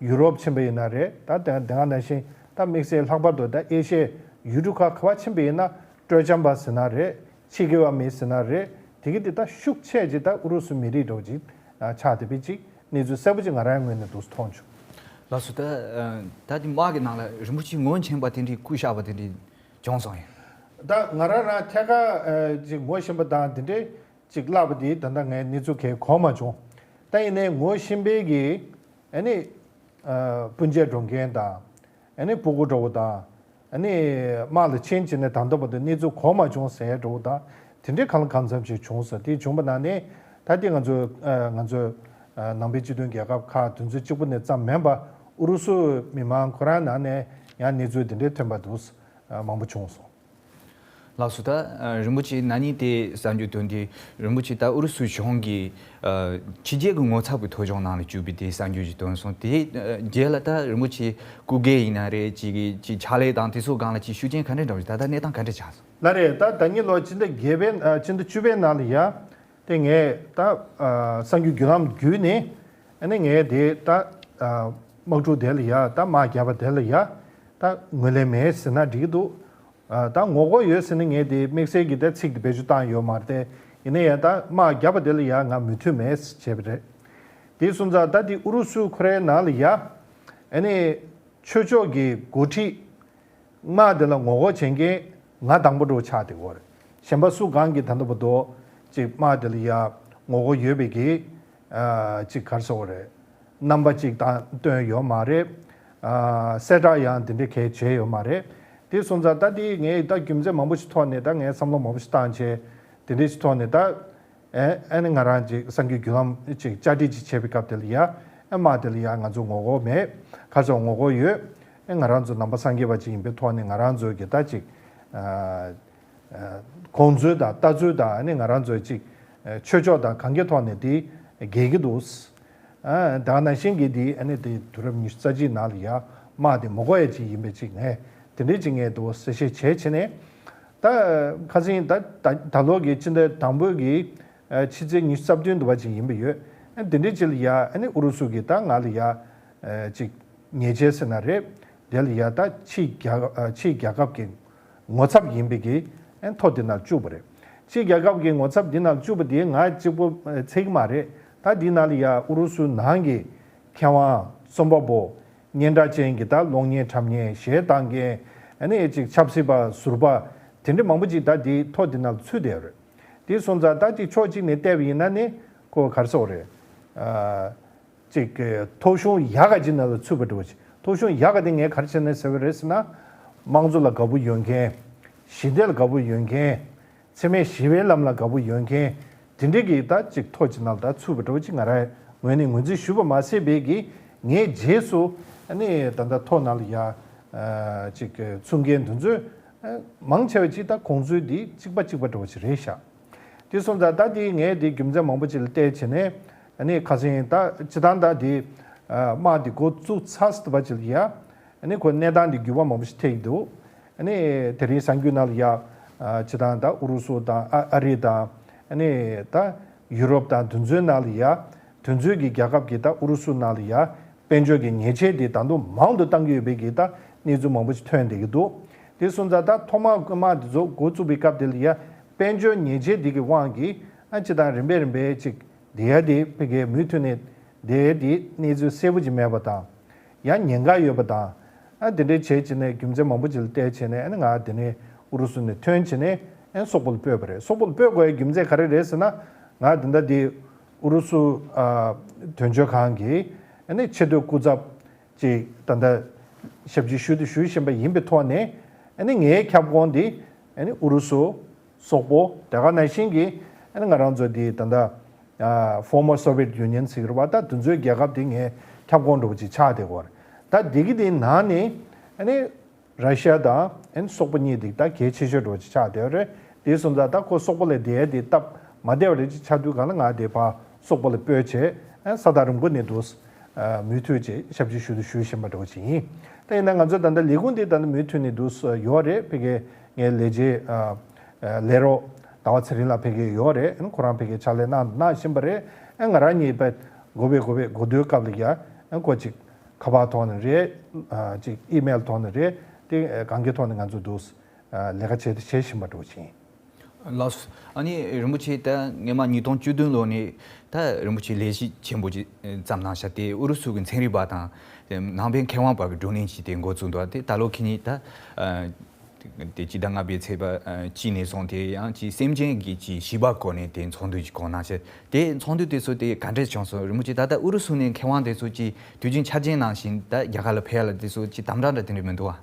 ཡུ་རོབ་ཕྱིན་པ་ཡིན་ན་རེད། ད་དེ་དེ་ག་ནང་བཞིན་ད་དམིགས་བསལ་ལྷག་པར་དུ་ད་ཨེ་ཤེ་ཡའི་ཡུལ་གྲུ་ཁག་ག་བ་ཕྱིན་པ་ཡིན་ན་སྤྲོ་འཆམ་པ་ཟེར་ན་རེད། ཕྱི་རྒྱལ་བ་མི་ཟེར་ན་རེད། དེ་གི་དེ་ད་ཤུགས་ཆེ་ཅིག་ད་ཨུ་རུ་སུ་མི་རིགས་འདྲ་བོ་ཅིག་ཆགས་བསྡད་པའི་ཅིག་གནས་ཚུལ་གསལ་པོ་ཅིག་ང་རང་ངོས་ནས་འདུག་མཐོང་བྱུང་། ལགས་སོ། ད་ད་དེ་དམག་གི་ནང་ལ་རིན་པོ་ཆེ་ངོ་ཆེན་པ་དེ་འདྲའི་སྐུ་གཤེགས་པ་དེ་འདྲའི་བྱུང་སོང་ཡིན། ད་ང་རང་རང་ཐད་ཀར་ཅིག་ངོ་ཤེས་པ་དང་དེ་འདྲའི་ཅིག་བསླབ་པ་དེ་ད་ལྟ་ངས་གནས་ཚུལ་གང་གོ་མ་བྱུང་། ད་ཡིན་ནའི་ངོ་ཤེས་པའི་གི་ཨ་ནི་སྤུན་མཆེད་འགྲོ་མཁན་དང་། ཨ་ནི་སྤུ་གུ་འདྲ་བོ་དང་། ཨ་ནི་དམག་ལ་ཕྱིན་བྱས་ནས་ད་ལྟ་བར་དུ་གནས་ཚུལ་གོ་མ་བྱུང་ཟེར་འདྲ་བོ་དང་། དེ་འདྲའི་གང་ལ་གང་འཚམ་ཞིག་བྱུང་ཟེར། དེ་བྱུང་པ་ན་ནི་ད་ལྟའི་ང་ཚོ་ང་ཚོ་ནང་པའི་སྤྱི་མཐུན་རྒྱལ་ཁབ་ཁག་དེ་ཚོ་གཅིག་པུ་ནས་ཙམ་མིན་པ་ཨུ་རུ་སུ་མི་མང་ཁོ་རང་ནང་ནས་ཡང་གནས་ཚུལ་དེ་འདྲའི་ཐོན་པ་འདུག་མང་པོ་བྱུང་སོང་། ལགས་སོ། ད་རིན་པོ་ཆེ་ན་ནིང་དེ་གསར་འགྱུར་ཐོན་དུས་རིན་པོ་ཆེ་ད་ཨུ་རུ་སུ་གཞུང་གིས་ཕྱི་རྒྱལ་གྱི་ངོ་ཚབ་ཀྱི་ཐོ་གཞུང་ནང་ལ་བཅུག་པའི་དེ་གསར་འགྱུར་ཞིག་ཐོན་སོང་། དེ་རྗེས་ལ་ད་རིན་པོ་ཆེ་སྐུ་སྒེར་ཡིན་ན་རེད། ཅིག་གི་ཅིག་ཕྱག་ལས་དང་དེ་ཚོ་སྒང་ལ་ཅིག་ཤུགས་རྐྱེན་ག་འདྲ་འགྲོ་ད་ལྟ་གནས་སྟངས་ག་འདྲ་ཆགས་སོང་། ལགས་རེད། ད་ད་ནི་ལོ་སྤྱི་ཟླ་བརྒྱད་པའི་སྤྱི་ཟླ་བཅུ་པའི་ནང་ལ་ཡ། དེ་ངས་ད་གསར་འགྱུར་བརྒྱུད་ལམ་བརྒྱུད་ནས་ཨ་ནི་ངས་དེ་ད་དམག་འཁྲུག་དེ་ལ་ཡ་ད་དམག་བརྒྱབ་པ་དེ་ལ་ཡ་ད་ངོས་ལེན་མེད་ཟེར་ན་འགྲིག་གི་འདུག་ད་ངོ་རྒོལ་ཡོད་ཟེར་ནས་ངས་དེ་དམིགས་བསལ་གྱི་ད་ཚིག་དེ་བེད་སྤྱོད་བཏང་ཡོད་མ་རེད་དེ། ཡིན་ན་ཡང་ད་དམག་བརྒྱབ་པ་དེ་ལ་ཡང་ང་མོས་མཐུན་མེད་ཟེར་བྱས་པ་རེད། དེ་སོང་ཙང་ད་དེ་ཨུ་རུ་སུ་ཁོ་རའི་ནང་ལ་ཡ་ཨ་ནི་ཆོས་ཕྱོགས་ཀྱི་འགོ་ཁྲིད་དམག་དེ་ལ་ངོ་རྒོལ་བྱེད་མཁན་ང་དང་པོ་འདྲ་བོ་ཆགས་བསྡད་ཡོད་རེད། གཞན་པ་སུ་གང་གིས་ད་ལྟ་བར་དུ་ཅིག་དམག་དེ་ལ་ཡ་ངོ་རྒོལ་ཡོད་པའི་གི་ཅིག་ག་རེ་ཟེར་དགོས་རེད། རྣམ་པ་གཅིག་དང་བཏོན་ཡོད་མ་རེད། ཨ་གསལ་བསྒྲགས་ཡང་དེ་འདྲའི་གས་བྱས་ཡོད་མ་རེད། དེ་སོང་ཙང་ད་དེ་ངས་ད་རྒྱུ་མཚན་མང་པོ་ཞིག་ཐོག་ནས་ད་ངས་བསམ་བློ་མང་པོ་ཞིག་བཏང་བྱས་དེ་འདྲའི་ཞིག་ཐོག་ནས་ད་ཨེ་ཨ་ནི་ང་རང་ཅིག་གསར་འགྱུར་བརྒྱུད་ལམ་ཅིག་བཅར་འདྲི་ཅིག་བྱས་པའི་སྐབས་དེ་ལ་ཡ་ཨེ་དམག་དེ་ལ་ཡ་ང་ཚོ་ངོ་རྒོལ་མེད། ག་ཚོད་ངོ་རྒོལ་ཡོད། ཨེ་ང་རང་ཚོ་ནང་པ་སངས་རྒྱས་པ་ཅིག་ཡིན་པའི་ཐོག་ནས་ང་རང་ཚོའི་གི་ད་ཅིག་ཨ། ཁོང་ཚོའི་དང་ལྟ་ཚུལ་དང་ཨ་ནི་ང་རང་ཚོའི་ཅིག་ཆོས་ཕྱོགས་དང་གང་གའི་ཐོག་ནས་དེ་འགལ་གྱི་འདུག་ཨ་ད་ནང་བཞིན་གྱི་དེ་ཨ་ནི་དེ་དུས་རབས་ཉི་ཤུ་རྩ་གཅིག་ནང་ལ་ཡ་དམག་དེ་མ་དགོས་ཡ་ཅིག་ཡིན་པའི་ཅིག་ངས་དེ་འདྲའི་ཅིག་ངས་དུ་གསལ་བཤད་བྱས་བྱས་ནས། ད་ཁ་སང་ད་ད་ད་ལོ་གི་ཕྱི་ཟླ་དང་པོའི་གི་ཕྱི་ཚེས་ཉི་ཤུ་རྩ་བདུན་དུ་བ་ཅིག་ཡིན་པ་ཡོད། ཨ་དེ་འདྲའི་ཅིག་ལ་ཡ་ཨ་ནི་ཨུ་རུ་སུ་གི་ད་ང་ལ་ཡ་ཅིག་ཉེས་ཆད་ཟེར་ན་རེད། དེ་ལ་ཡ་ད་ཕྱིའི་རྒྱལ་ཕྱིའི་རྒྱལ་ཁབ་ཀྱི་ངོ་ཚབ་ཡིན་པའི་གི་ཐོ་འདི་ནང་བཅུག་པ་རེད། ཕྱིའི་རྒྱལ་ཁབ་ཀྱི་ངོ་ཚབ་འདི་ནང་བཅུག་པ་དེ་ང་གཅིག་པོ་ཚད་ཀྱི་མ་རེད། ད་འདི་ནང་ལ་ཡ་ཨུ་རུ་སུ་ནང་གི་མཁས་དབང་རྩོམ་པ་པོ་ སྙན་གྲགས་ཅན་གྱི་ད་གློག་བརྙན་འཁྲབ་མཁན་གཞས་བཏང་མཁན་ཨ་ནི་ཅིག་ཆབ་སྲིད་པ་ཟུར་པ་དེ་འདྲ་མང་པོ་ཅིག་ད་དེའི་ཐོ་དེ་ནང་ལ་ཚུད་བསྡད་ཡོད་རེད། དེ་སོང་ཙང་ད་ཅིག་ཕྱོགས་གཅིག་ནས་བལྟས་པ་ཡིན་ན་ནི་ཁོ་ག་རེ་ཟེར་དགོས་རེད། ཨ། ཅིག་གི་ཐོ་གཞུང་ཡག་ག་ཅིག་ནང་ལ་ཚུད་པ་འདྲ་བོ་ཅིག་ཐོ་གཞུང་ཡག་ག་དེ་ངས་ག་རེ་བྱས་ནས་ཟེར་བ་རེད་ཟེར་ན། དམངས་གཙོ་ལ་དགའ་པོ་ཡོད་མཁན། ཞི་བདེ་ལ་དགའ་པོ་ཡོད་མཁན། འཚེ་མེད་ཞི་བའི་ལམ་ལ་དགའ་པོ་ཡོད་མཁན། དེ་འདྲ་གི་ད་ཅིག་ཐོ་ཅིག་ནང་ལ་ད་ཚུད་པ་འདྲ་བོ་ཅིག་ང་རང་ངོས་ནས་ངོས་འཛིན་ཞུས་པ་མ་ཟད་པའི་གི་ངས་རྗེས་སུ་ཨ་ནི་ད་ལྟ་ཐོ་ནང་ལ་ཡ་ཨ་ཅིག་ཚུད་མཁན་དེ་ཚོས་ཨ་མང་ཆེ་བ་ཅིག་ད་ཁོང་ཚོའི་འདི་གཅིག་པ་གཅིག་པ་འདྲ་བོ་ཅིག་རེད་ཤག་དེ་སོང་ཙང་ད་དེ་ངས་དེ་རྒྱུ་མཚན་མང་པོ་ཅིག་ལ་བལྟས་བྱས་ནས་ཨ་ནི་ཁ་སང་ད་སྤྱི་བཏང་ད་དེ་ཨ་དམག་དེ་འགོ་བཙུགས་ཚར་ཟིན་པ་ཅིག་ལ་ཡ་ཨ་ནི་ཁོ་གནས་སྟངས་དེ་འགྱུར་བ་མང་པོ་ཞིག་ཐེབས་ཀྱི་འདུག་ཨ་ནི་དེ་རིང་གསར་འགྱུར་ནང་ལ་ཡ་ཨ་སྤྱི་བཏང་ད་ཨུ་རུ་སུ་དང་ཨ་ཨ་རི་དང་ཨ་ནི་ད་ཡུ་རོབ་དང་དེ་ཚོའི་ནང་ལ་ཡ་དེ་ཚོའི་གི་རྒྱལ་ཁབ་ཀྱི་ད་ཨུ་རུ་སུ་ནང་ལ་ཡ་དཔལ་འབྱོར་གྱི་ཉེས་ཆད་དེ་ད་དུང་མང་དུ་བཏང་གི་ཡོད་པའི་གི་ད་གནས་ཚུལ་མང་པོ་ཞིག་ཐོན་བསྡད་ཀྱི་འདུག་དེ་སོང་ཙང་ད་ཐོག་མ་དམག་དེ་ཚོ་འགོ་བཙུགས་པའི་སྐབས་དེ་ལ་ཡ་དཔལ་འབྱོར་ཉེས་ཆད་དེ་གི་དབང་གིས་ཨ་སྤྱི་བཏང་རིམ་པས་རིམ་པས་ཅིག་དེ་ཡ་དེ་ཕ་གིའི་མུ་མཐུད་ནས་དེ་ཡ་དེ་གནས་ཚུལ་གསལ་པོ་ཅིག་མེད་པ་དང་། ཡང་ཉེན་ཁ་ཡོད་པ་དང་། ཨ་དེ་འདྲའི་བྱས་བྱས་ནས་རྒྱུ་མཚན་མང་པོ་ཅིག་ལ་བལྟས་བྱས་ནས་ཨ་ནི་ང་དེ་ནས་ཨུ་རུ་སུ་ནས་ཐོན་བྱས་ནས་ཨ་ནི་སོག་པོ་ལ་སྤོས་པ་རེད། སོག་པོ་ལ་སྤོས་དགོས་ཡའི་རྒྱུ་མཚན་ག་རེ་རེད་ཟེར་ན། ང་དེ་འདྲ་དེ་ཨུ་རུ་སུ་ཨ་དོན་གཅོད་ཁང་གི་ཨ་ནི་ཆེས་མཐོའི་སྐུ་ཚབ་ཅིག་ད་ལྟ་ཞབས་ཕྱི་ཞུ་དུ་ཞུ་བཞིན་པ་ཡིན་པའི་ཐོག་ནས་ཨ་ནི་ངའི་ཁྱབ་ཁོངས་དེ་ཨ་ནི་ཨུ་རུ་སུ། སོག་པོ། དེ་ག་ནང་བཞིན་གྱི་ཨ་ནི་ང་རང་ཚོ་འདི་ད་ལྟ་ཨ་Former Soviet Union ཟེར་གྱི་རེད་པ། ད་དེ་ཚོའི་རྒྱལ་ཁབ་དེ་ངའི་ཁྱབ་ཁོངས་འདྲ་པོ་ཅིག་ཆགས་བསྡད་ཀྱི་ཡོད་རེད། ད་འདི་གི་དེའི་ནང་ནས་ཨ་ནི་ར་ཤི་ཡ་དང་ཨ་ནི་སོག་པོ་གཉིས་འདི་ད་གལ་ཆེ་ཤོས་འདྲ་པོ་ཅིག་ཆགས་བསྡད་ཡོད་རེད། དེ་སོང་ཙང་ད་ཁོ་སོག་པོ་ལ་བསྡད་ཡ་དེ་སྟབས་མ་བདེ་བ་རེ་ཅིག་ཆགས་དུས་གང་ལ་ང་དེ་ཕར་སོག་པོ་ལ་སྤོས་བྱས་ཨ་ས་ཐག་རིང་པོ་ནས་འདུག་ཨ་མུ་མཐུད་ཅིག་ཞབས་ཕྱི་ཞུ་དུ་ཞུ་བཞིན་པ་འདྲ་པོ་ཅིག་ཡིན། ད་ཡིན་ན་ང་ཚོ་ད་ལྟ་ལས་ཁུངས་འདི་ད་ལྟ་མུ་མཐུད་ནས་འདུག་ཡོད་རེད། ཕ་གིའི་ངའི་ལས་བྱེད་ཨ་ཨ་ལས་རོགས་ཟླ་བ་ཚེ་རིང་ལགས་ཕ་གིར་ཡོད་རེད། ཁོ་རང་ཕ་གིར་ཕྱག་ལས་གནང་གནང་བཞིན་པ་རེད། ཨ་ང་རང་གཉིས་དཔེ་དགོས་པའི་དགོས་པའི་དགོས་འདུན་སྐབས་ལ་ཡ་ཨ་ཁོ་ཅིག་ཁ་པར་ཐོག་ནས་རེད། ཨ་ཅིག་ཨི་མེལ་ཐོག་ནས་རེད། དེ་གང་གི་ཐོག་ནས་ང་ཚོ་འདུག་ཨ་ལས་ཀ་བྱེད་བྱེད་བཞིན་པ་འདྲ་པོ་ཅིག་ཡིན། ལགས་སོ། ཨ་ནི་རིན་པོ་ཆེ་ད་སྔོན་མ་ཉིས་སྟོང་བཅུ་བདུན་ལོ་ནས་ད་རིན་པོ་ཆེ་ལས་གཞི་ཆེན་པོ་ཅིག་བརྩམས་གནང་ཤག་དེ་ཨུ་རུ་སུ་གི་ཚན་རིག་པ་དང་ནང་པའི་མཁས་དབང་བར་གྱི་བགྲོ་གླེང་ཅིག་དེ་འགོ་བཙུགས་འདུག་དེ་ད་ལོ་ཁེ་ཉིན་ད་ཨ་དེ་སྤྱི་ཟླ་ལྔ་པའི་ཚེས་པ་ཨ་གཅིག་ནས་བཟུང་དེ་ཡང་ཅིག་སེམས་ཅན་གྱི་ཅིག་བྱིས་པ་སྐོར་ནས་དེ་ཚོགས་འདུ་ཅིག་གོ་གནང་ཤག་དེ་ཚོགས་འདུ་དེ་ཚོ་དེ་ག་འདྲས་བྱུང་སོང་། རིན་པོ་ཆེ་ད་ལྟ་ཨུ་རུ་སུ་ནས་མཁས་དབང་དེ་ཚོ་ཅིག་དུས་རྒྱུན་འཆར་ཅན་ནང་བཞིན་ད་རྒྱ་གར་ལ་ཕེབས་ཡ་ལ་དེ་ཚོ་ཅིག་དམ་དྲག་འདྲ་དེ་འདྲ་མི་འདུག་ཨ།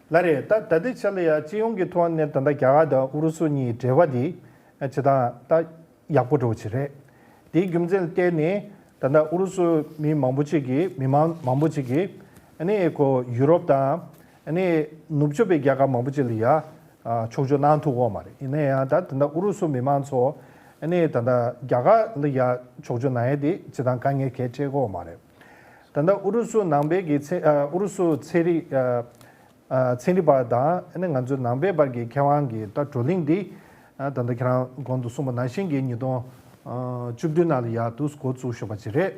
ལགས་རེད། ད་ད་ལྟའི་ཆ་ལ་ཡ་སྤྱི་ཡོངས་ཀྱི་ཐོག་ནས་ད་ལྟ་རྒྱ་གར་དང་ཨུ་རུ་སུ་གཉིས་འབྲེལ་བ་འདི་ཨ་ཅི་ད་ད་ཡག་པོ་འདྲ་པོ་ཅིག་རེད། དེའི་རྒྱུ་མཚན་ལ་བརྟེན་ནས་ད་ལྟ་ཨུ་རུ་སུ་མི་མང་པོ་ཅིག་གིས་མི་མང་མང་པོ་ཅིག་གིས་ཨ་ནི་ཁོ་ཡུ་རོབ་དང་ཨ་ནི་ནུབ་ཕྱོགས་པའི་རྒྱལ་ཁབ་མང་པོ་ཅིག་ལ་ཡ་ཨ་ཕྱོགས་བསྐྱོད་གནང་ཐུབ་ཀྱི་ཡོད་མ་རེད། ཡིན་ན་ཡང་ད་ད་ལྟ་ཨུ་རུ་སུ་མི་མང་ཚོ་ཨ་ནི་ད་ལྟ་རྒྱ་གར་ལ་ཡ་ཕྱོགས་བསྐྱོད་གནང་ཡས་དེ་ཅི་ད་དཀའ་ངལ་གལ་ཆེ་གི་ཡོད་མ་རེད། ད་ལྟ་ཨུ་རུ་སུ་ནང་པའི་གི་ཚན་ཨ་ཨུ་རུ་སུ་ཚན་རིག་ཨ། ཨ་ཚན་རིག་པ་དང་ཨ་ནི་ང་ཚོའི་ནང་པའི་བར་གྱི་མཁས་དབང་གི་ད་བགྲོ་གླེང་འདི་ཨ་ད་ལྟ་ཁྱེད་རང་གོང་དུ་གསུངས་པ་ནང་བཞིན་གྱི་ཉིས་སྟོང་བཅུ་བདུན་ནང་ལ་ཡ་འདུག་འགོ་བཙུགས་ཞུས་པ་ཅིག་རེད།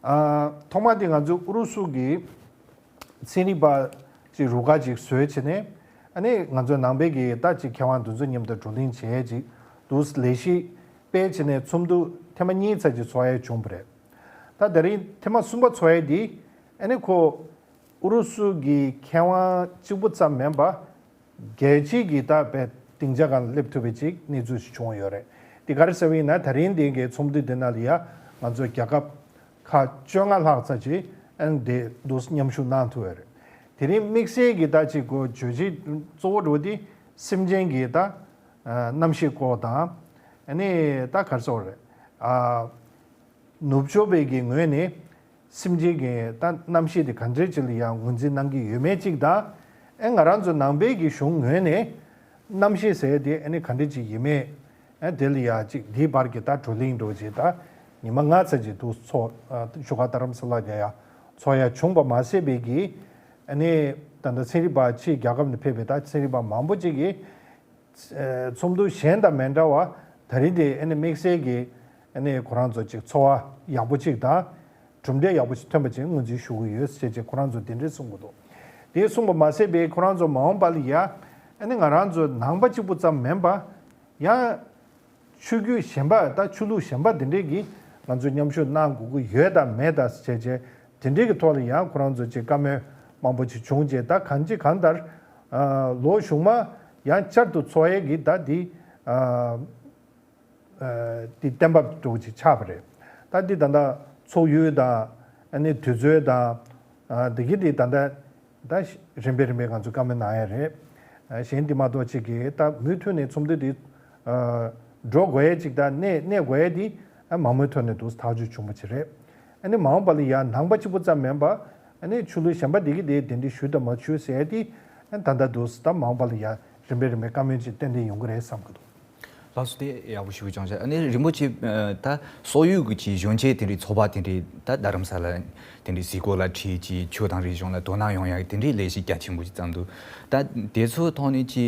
ཨ་ཐོག་མ་དེ་ང་ཚོའི་ཨུ་རུ་སུ་གི་ཚན་རིག་པ་ཅིག་རུ་ཁག་ཅིག་བཟོས་བྱས་ནས་ཨ་ནི་ང་ཚོའི་ནང་པའི་གི་ད་ཅིག་མཁས་དབང་དེ་ཚོ་མཉམ་དུ་བགྲོ་གླེང་བྱས་ཅིག་འདུག་ལས་གཞི་སྤེལ་བྱས་ནས་ཚོགས་འདུ་ཐེངས་མ་གཉིས་ཙམ་ཅིག་ཚོགས་ཡ་བྱུང་བ་རེད། ད་དེ་རིང་ཐེངས་མ་གསུམ་པ་ཚོགས་ཡ་འདི་ཨ་ནི་ཁོ་ཨུ་རུ་སུ་གི་མཁས་དབང་གཅིག་པུ་ཙམ་མིན་པ། རྒྱལ་སྤྱིའི་གི་ད་བའི་སྡིངས་ཆ་སྒང་ལ་སླེབས་ཐུབ་པའི་ཅིག་གནས་ཚུལ་ཞིག་བྱུང་ཡོད་རེད། དེ་ག་རེ་ཟེར་བ་ཡིན་ན་ད་རིང་འདི་གའི་ཚོགས་འདུ་འདི་ནང་ལ་ཡ་ང་ཚོའི་རྒྱལ་ཁབ་ཁག་བཅོ་ལྔ་ལྷག་ཙམ་ཅིག་ཨ་ནི་འདི་འདུག་མཉམ་ཞུགས་གནང་ཐུབ་ཡོད་རེད། དེ་རིང་དམིགས་བསལ་གྱི་ད་ཅིག་གོ་བརྗོད་གཞི་གཙོ་བོ་འགྲོ་དེ་སེམས་ཅན་གྱི་ད་ཨ་རྣམ་ཤེས་སྐོར་དང་ཨ་ནི་ད་ག་རེ་ཟེར་དགོས་རེད། ཨ་ནུབ་ཕྱོགས་པའི་གི་ངོས་ནས་སེམས་ཅན་གྱི་ད་རྣམ་ཤེས་དེ་ག་འདྲས་ཅིག་ལ་ཡང་ངོས་འཛིན་གནང་གི་ཡོད་མེད་ཅིག་དང་། ཨེ་ང་རང་ཚོ་ནང་པའི་གི་གཞུང་ངོས་ནས་རྣམ་ཤེས་ཟེར་དེ་ཨ་ནི་ག་འདྲས་ཅིག་ཡིན་མེད། ཨེ་དེ་ལ་ཡང་ཅིག་འདིའི་བར་གྱི་ད་བགྲོ་གླེང་འདྲ་བོ་ཅིག་ད་ཉི་མ་ལྔ་ཙམ་ཅིག་འདུག་ཚོགས་ཨ་བཞུགས་སྒར་རྡ་རམ་ས་ལ་ནས་ཡང་ཚོགས་ཡ་བྱུང་བ་མ་ཟད་པའི་གི་ཨ་ནི་ད་ལྟ་ཚན་རིག་པ་ཕྱིའི་རྒྱལ་ཁབ་ནས་ཕེབས་པའི་ད་ཚན་རིག་པ་མང་པོ་ཅིག་གིས། ཚོགས་འདུ་གཞན་དང་མི་འདྲ་བ་ད་རིང་དེ་ཨ་ནི་དམིགས་བསལ་གྱི་ཨ་ནི་ཁོ་རང་ཚོ་ཅིག་ཚོར་བ་ཡག་པོ་ཅིག་དང་གྲུབ་འབྲས་ཡག་པོ་ཅིག་ཐོན་པ་ཅིག་ངོས་འཛིན་ཞུ་གི་ཡོད་ཟེར་ཅིག་ཁོ་རང་ཚོ་དེ་འདྲས་གསུང་གི་འདུག་དེ་གསུངས་པ་མ་ཟད་པའི་ཁོ་རང་ཚོ་མ་འོངས་པ་ལ་ཡ་ཨ་ནི་ང་རང་ཚོ་ནང་པ་གཅིག་པུ་ཙམ་མིན་པ་ཡང་ཆོས་བརྒྱུད་གཞན་པ་དང་ཆོས་ལུགས་གཞན་པ་དེ་འདྲས་ཀྱིས་ང་ཚོ་མཉམ་ཞུགས་གནང་དགོས་ཀྱི་ཡོད་དང་མེད་དང་ཟེར་ཅིག་ དེ་འདྲའི་གི་ཐོག་ལ་ཡང་ཁོ་རང་ཚོ་ཅིག་བཀའ་མོལ་མང་པོ་ཅིག་བྱུང་རྗེས། ད་གང་ཅི་གང་ལྟར་ཨ་ལོ་གཞུག་མ་ཡང་བསྐྱར་དུ་འཚོགས་ཡས་ཀྱི་ད་འདི་ཨ་ཨ་འདི་གཏན་ཕབ་འདྲ་བོ་ཅིག་ཆགས་པ་རེད། ད་འདི་ད་ལྟ་འཚོགས་ཡུལ་དང་ཨ་ནི་དུས་ཚོད་དང་ཨ་འདི་གི་འདི་ད་ལྟ་ད་རིམ་པས་རིམ་པས་ང་ཚོ་བཀའ་མོལ་གནང་ཡ་རེད། ཨ་གཞན་འདི་མ་གཏོགས་ཅིག་གིས་ད་མུ་མཐུད་ནས་ཚོགས་འདུ་འདི་ཨ་འགྲོ་དགོས་ཡ་ཅིག་ད་གནས་གནས་དགོས་ཡ་འདི་ཨ་མང་མོས་ཐོག་ནས་འདུག་ཐག་གཅོད་བྱུང་བ་ཅིག་རེད། ཨ་ནི་མ་འོངས་པ་ལ་ཡ་ནང་པ་གཅིག་པུ་ཙམ་མིན་པ། ཨ་ནི་ཆོས་ལུགས་གཞན་པ་འདི་གི་དེ་དེ་འདྲ་ཞུ་དང་མ་ཞུ་ཟེར་ཡ་དེ་ཨ་ད་ལྟ་འདུག་ད་མ་འོངས་པ་ལ་ཡ་རིམ་པས་རིམ་པས་བཀའ་མོལ་ཅིག་ཏན་ཏན་ཡོང་གི་རེད་བསམ་གི་འདུག་ལགས་སོ། དེ་ཡག་པོ་ཞེ་པོ་བྱུང་ཤག་ཨ་ནི་རིན་པོ་ཆེ་ཨ་ད་སོག་ཡུལ་གྱི་གཞོན་སྐྱེས་དེ་འདྲའི་ཚོགས་པ་དེ་འདྲའི་ད་རྡ་རམ་ས་ལ་དེ་འདྲའི་གཟིགས་སྐོར་ལ་ཁྲིད་ཀྱི་ཆོས་དང་རིག་གཞུང་ལ་དོ་སྣང་ཡོང་ཡག་དེ་འདྲའི་ལས་གཞི་རྒྱ་ཆེན་པོ་ཞིག་བརྩམས་འདུག་ད་དེ་ཚོའི་ཐོག་ནས་ཀྱི་